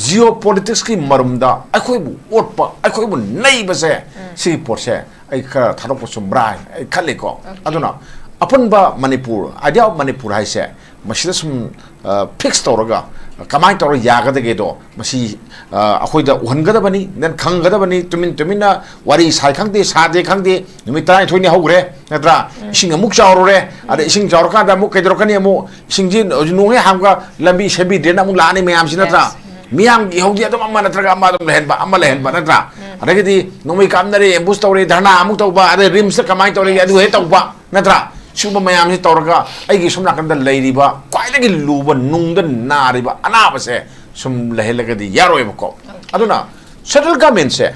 geopolitics ꯀꯤ ꯃꯔꯨꯝꯗ ꯑꯩꯈꯣꯏꯕꯨ ꯑꯣꯠꯄ, ꯑꯩꯈꯣꯏꯕꯨ ꯅꯩꯕꯁꯦ, ꯁꯤꯒꯤ ꯄꯣꯠꯁꯦ ꯑꯩ ꯈꯔ ꯊꯥꯗꯣꯛꯄ ꯆꯨꯝꯕ꯭ꯔꯥ ꯍꯥꯏꯅ ꯑꯩ ꯈꯜꯂꯤꯀꯣ꯫ ꯑꯗꯨꯅ ꯑꯄꯨꯟꯕ ꯃꯅꯤꯄꯨꯔ, idea of ꯃꯅꯤꯄꯨꯔ ꯍꯥꯏꯁꯦ, ꯃꯁꯤꯗ ꯁꯨꯝ, ꯑ, fix ꯇꯧꯔꯒ ꯀꯃꯥꯏꯅ ꯇꯧꯔ ꯌꯥꯒꯗꯒꯦꯗꯣ, ꯃꯁꯤ, ꯑ, ꯑꯩꯈꯣꯏꯗ ꯎꯍꯟꯒꯗꯕꯅꯤ, then ꯈꯪꯒꯗꯕꯅꯤ꯫ ꯇꯨꯃꯤꯟ ꯇꯨꯃꯤꯟꯅ ꯋꯥꯔꯤ ꯁꯥꯏ ꯈꯪꯗꯦ, ꯁꯥꯗꯦ ꯈꯪꯗꯦ, ꯅꯨꯃꯤꯠ ꯇꯔꯥꯅꯤꯊꯣꯏꯅꯤ ꯍꯧꯈ꯭ꯔꯦ, ꯅꯠꯇ꯭ꯔꯥ? ꯏꯁꯤꯡ ꯑꯃꯨꯛ ꯆꯥꯎꯔꯨꯔꯦ, ꯑꯗ ꯏꯁꯤꯡ ꯆꯥꯎꯔꯀꯥꯟꯗ ꯑꯃꯨꯛ ꯀꯩꯗꯧꯔꯛꯀꯅꯤ? ꯑꯃꯨꯛ ꯏꯁꯤꯡꯁꯤ ꯍꯧꯖꯤꯛ ꯅꯣꯡ ꯍꯦꯛ ꯍꯥꯡꯕꯒ ꯂꯝꯕꯤ ꯁꯦꯝꯕꯤꯗ꯭ꯔꯦꯅ ꯑꯃꯨꯛ ꯂꯥꯛꯑꯅꯤ ꯃꯌꯥꯝꯁꯤ, ꯅꯠꯇ꯭ꯔꯥ? Yes. ꯃꯤꯌꯥꯝꯒꯤ ꯏꯍꯧꯗꯤ ꯑꯗꯨꯝ ꯑꯃ ꯅꯠꯇ꯭ꯔꯒ ꯑꯃ ꯑꯗꯨꯝ ꯂꯩꯍꯟꯕ, ꯑꯃ ꯂꯩꯍꯟꯕ, ꯅꯠꯇ꯭ꯔꯥ? ꯑꯗꯒꯤꯗꯤ ꯅꯣꯡꯃꯩ ꯀꯥꯞꯅꯔꯦ, ambush ꯇꯧꯔꯦ, ꯙꯔꯅꯥ ꯑꯃꯨꯛ ꯇꯧꯕ, ꯑꯗꯩ ꯔꯤꯝꯁꯇ ꯀꯃꯥꯏꯅ ꯇꯧꯔꯤꯒꯦ, ꯑꯗꯨ ꯍꯦꯛ ꯇꯧꯕ, ꯅꯠꯇ꯭ꯔꯥ? ꯁꯤꯒꯨꯝꯕ ꯃꯌꯥꯝꯁꯤ ꯇꯧꯔꯒ ꯑꯩꯒꯤ ꯁꯣꯝ ꯅꯥꯀꯟꯗ ꯂꯩꯔꯤꯕ ꯈ꯭ꯋꯥꯏꯗꯒꯤ ꯂꯨꯕ, ꯅꯨꯡꯗ ꯅꯥꯔꯤꯕ ꯑꯅꯥꯕꯁꯦ ꯁꯨꯝ ꯂꯩꯍꯜꯂꯒꯗꯤ ꯌꯥꯔꯣꯏꯕꯀꯣ꯫ ꯑꯗꯨꯅ central government ꯁꯦ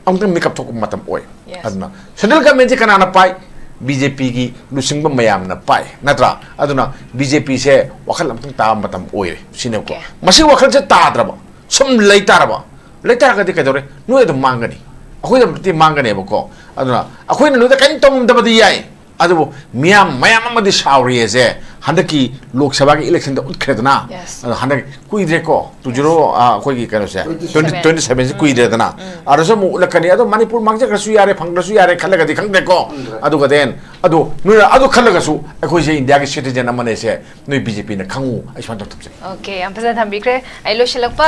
ꯑꯃꯨꯛꯇꯪ ꯃꯤꯀꯞ ꯊꯣꯛꯄ ꯃꯇꯝ ꯑꯣꯏ꯫ Yes. ꯑꯗꯨꯅ central government ꯁꯦ ꯀꯅꯥꯅ ꯄꯥꯏ? ꯕꯤ ꯖꯦ ꯄꯤꯒꯤ ꯂꯨꯆꯤꯡꯕ ꯃꯌꯥꯝꯅ ꯄꯥꯏ, ꯅꯠꯇ꯭ꯔꯥ? ꯑꯗꯨꯅ ꯕꯤ ꯖꯦ ꯄꯤ ꯁꯦ ꯋꯥꯈꯜ ꯑꯃꯨꯛꯇꯪ ꯇꯥꯕ ꯃꯇꯝ ꯑꯣꯏꯔꯦ ꯁꯤꯅꯦꯕꯀꯣ꯫ Okay. ꯃꯁꯤ ꯋꯥꯈꯜꯁꯦ ꯇꯥꯗ꯭ꯔꯕ, ꯁꯨꯝ ꯂꯩ ꯇꯥꯔꯕ, ꯂꯩ ꯇꯥꯔꯒꯗꯤ ꯀꯩꯗꯧꯔꯦ? ꯅꯣꯏ ꯑꯗꯨꯝ ꯃꯥꯡꯒꯅꯤ, ꯑꯩꯈꯣꯏꯗꯃꯛꯇꯤ ꯃꯥꯡꯒꯅꯦꯕꯀꯣ꯫ ꯑꯗꯨꯅ ꯑꯩꯈꯣꯏꯅ ꯅꯣꯏꯗ ꯀꯔꯤꯝ ꯇꯧꯉꯝꯗꯕꯗꯤ ꯌꯥꯏ, ꯑꯗꯨꯕꯨ ꯃꯤꯌꯥꯝ ꯃꯌꯥꯝ ꯑꯃꯗꯤ ꯁꯥꯎꯔꯤꯁꯦ ꯍꯟꯗꯛꯀꯤ ꯂꯣꯛ ꯁꯚꯥꯒꯤ election ꯗ ꯎꯠꯈ꯭ꯔꯦꯗꯅ꯫ Yes. ꯑꯗꯣ ꯍꯟꯗꯛ ꯀꯨꯏꯗ꯭ꯔꯦꯀꯣ, ꯇꯨ ꯖꯤꯔꯣ, ꯑ, ꯑꯩꯈꯣꯏꯒꯤ ꯀꯩꯅꯣꯁꯦ, twenty twenty seven ꯁꯦ ꯀꯨꯏꯗ꯭ꯔꯦꯗꯅ꯫ ꯑꯗꯨꯁꯨ ꯑꯃꯨꯛ ꯎꯠꯂꯛꯀꯅꯤ꯫ ꯑꯗꯣ ꯃꯅꯤꯄꯨꯔ ꯃꯥꯡꯖꯈ꯭ꯔꯁꯨ ꯌꯥꯔꯦ, ꯐꯪꯗ꯭ꯔꯁꯨ ꯌꯥꯔꯦ ꯈꯜꯂꯒꯗꯤ ꯈꯪꯗ꯭ꯔꯦꯀꯣ꯫ ꯑꯗꯨꯒ then ꯑꯗꯣ ꯅꯣꯏꯅ ꯑꯗꯨ ꯈꯜꯂꯒꯁꯨ ꯑꯩꯈꯣꯏꯁꯦ ꯏꯟꯗꯤꯌꯥꯒꯤ citizen ꯑꯃꯅꯦꯁꯦ ꯅꯣꯏ ꯕꯤ ꯖꯦ ꯄꯤꯅ ꯈꯪꯉꯨ, ꯑꯩ ꯁꯨꯃꯥꯏꯅ ꯇꯧ ꯊꯝꯖꯒꯦ꯫ Okay, ꯌꯥꯝ ꯐꯖꯅ ꯊꯝꯕꯤꯈ꯭ꯔꯦ꯫ ꯑꯩ ꯂꯣꯏꯁꯤꯜꯂꯛꯄ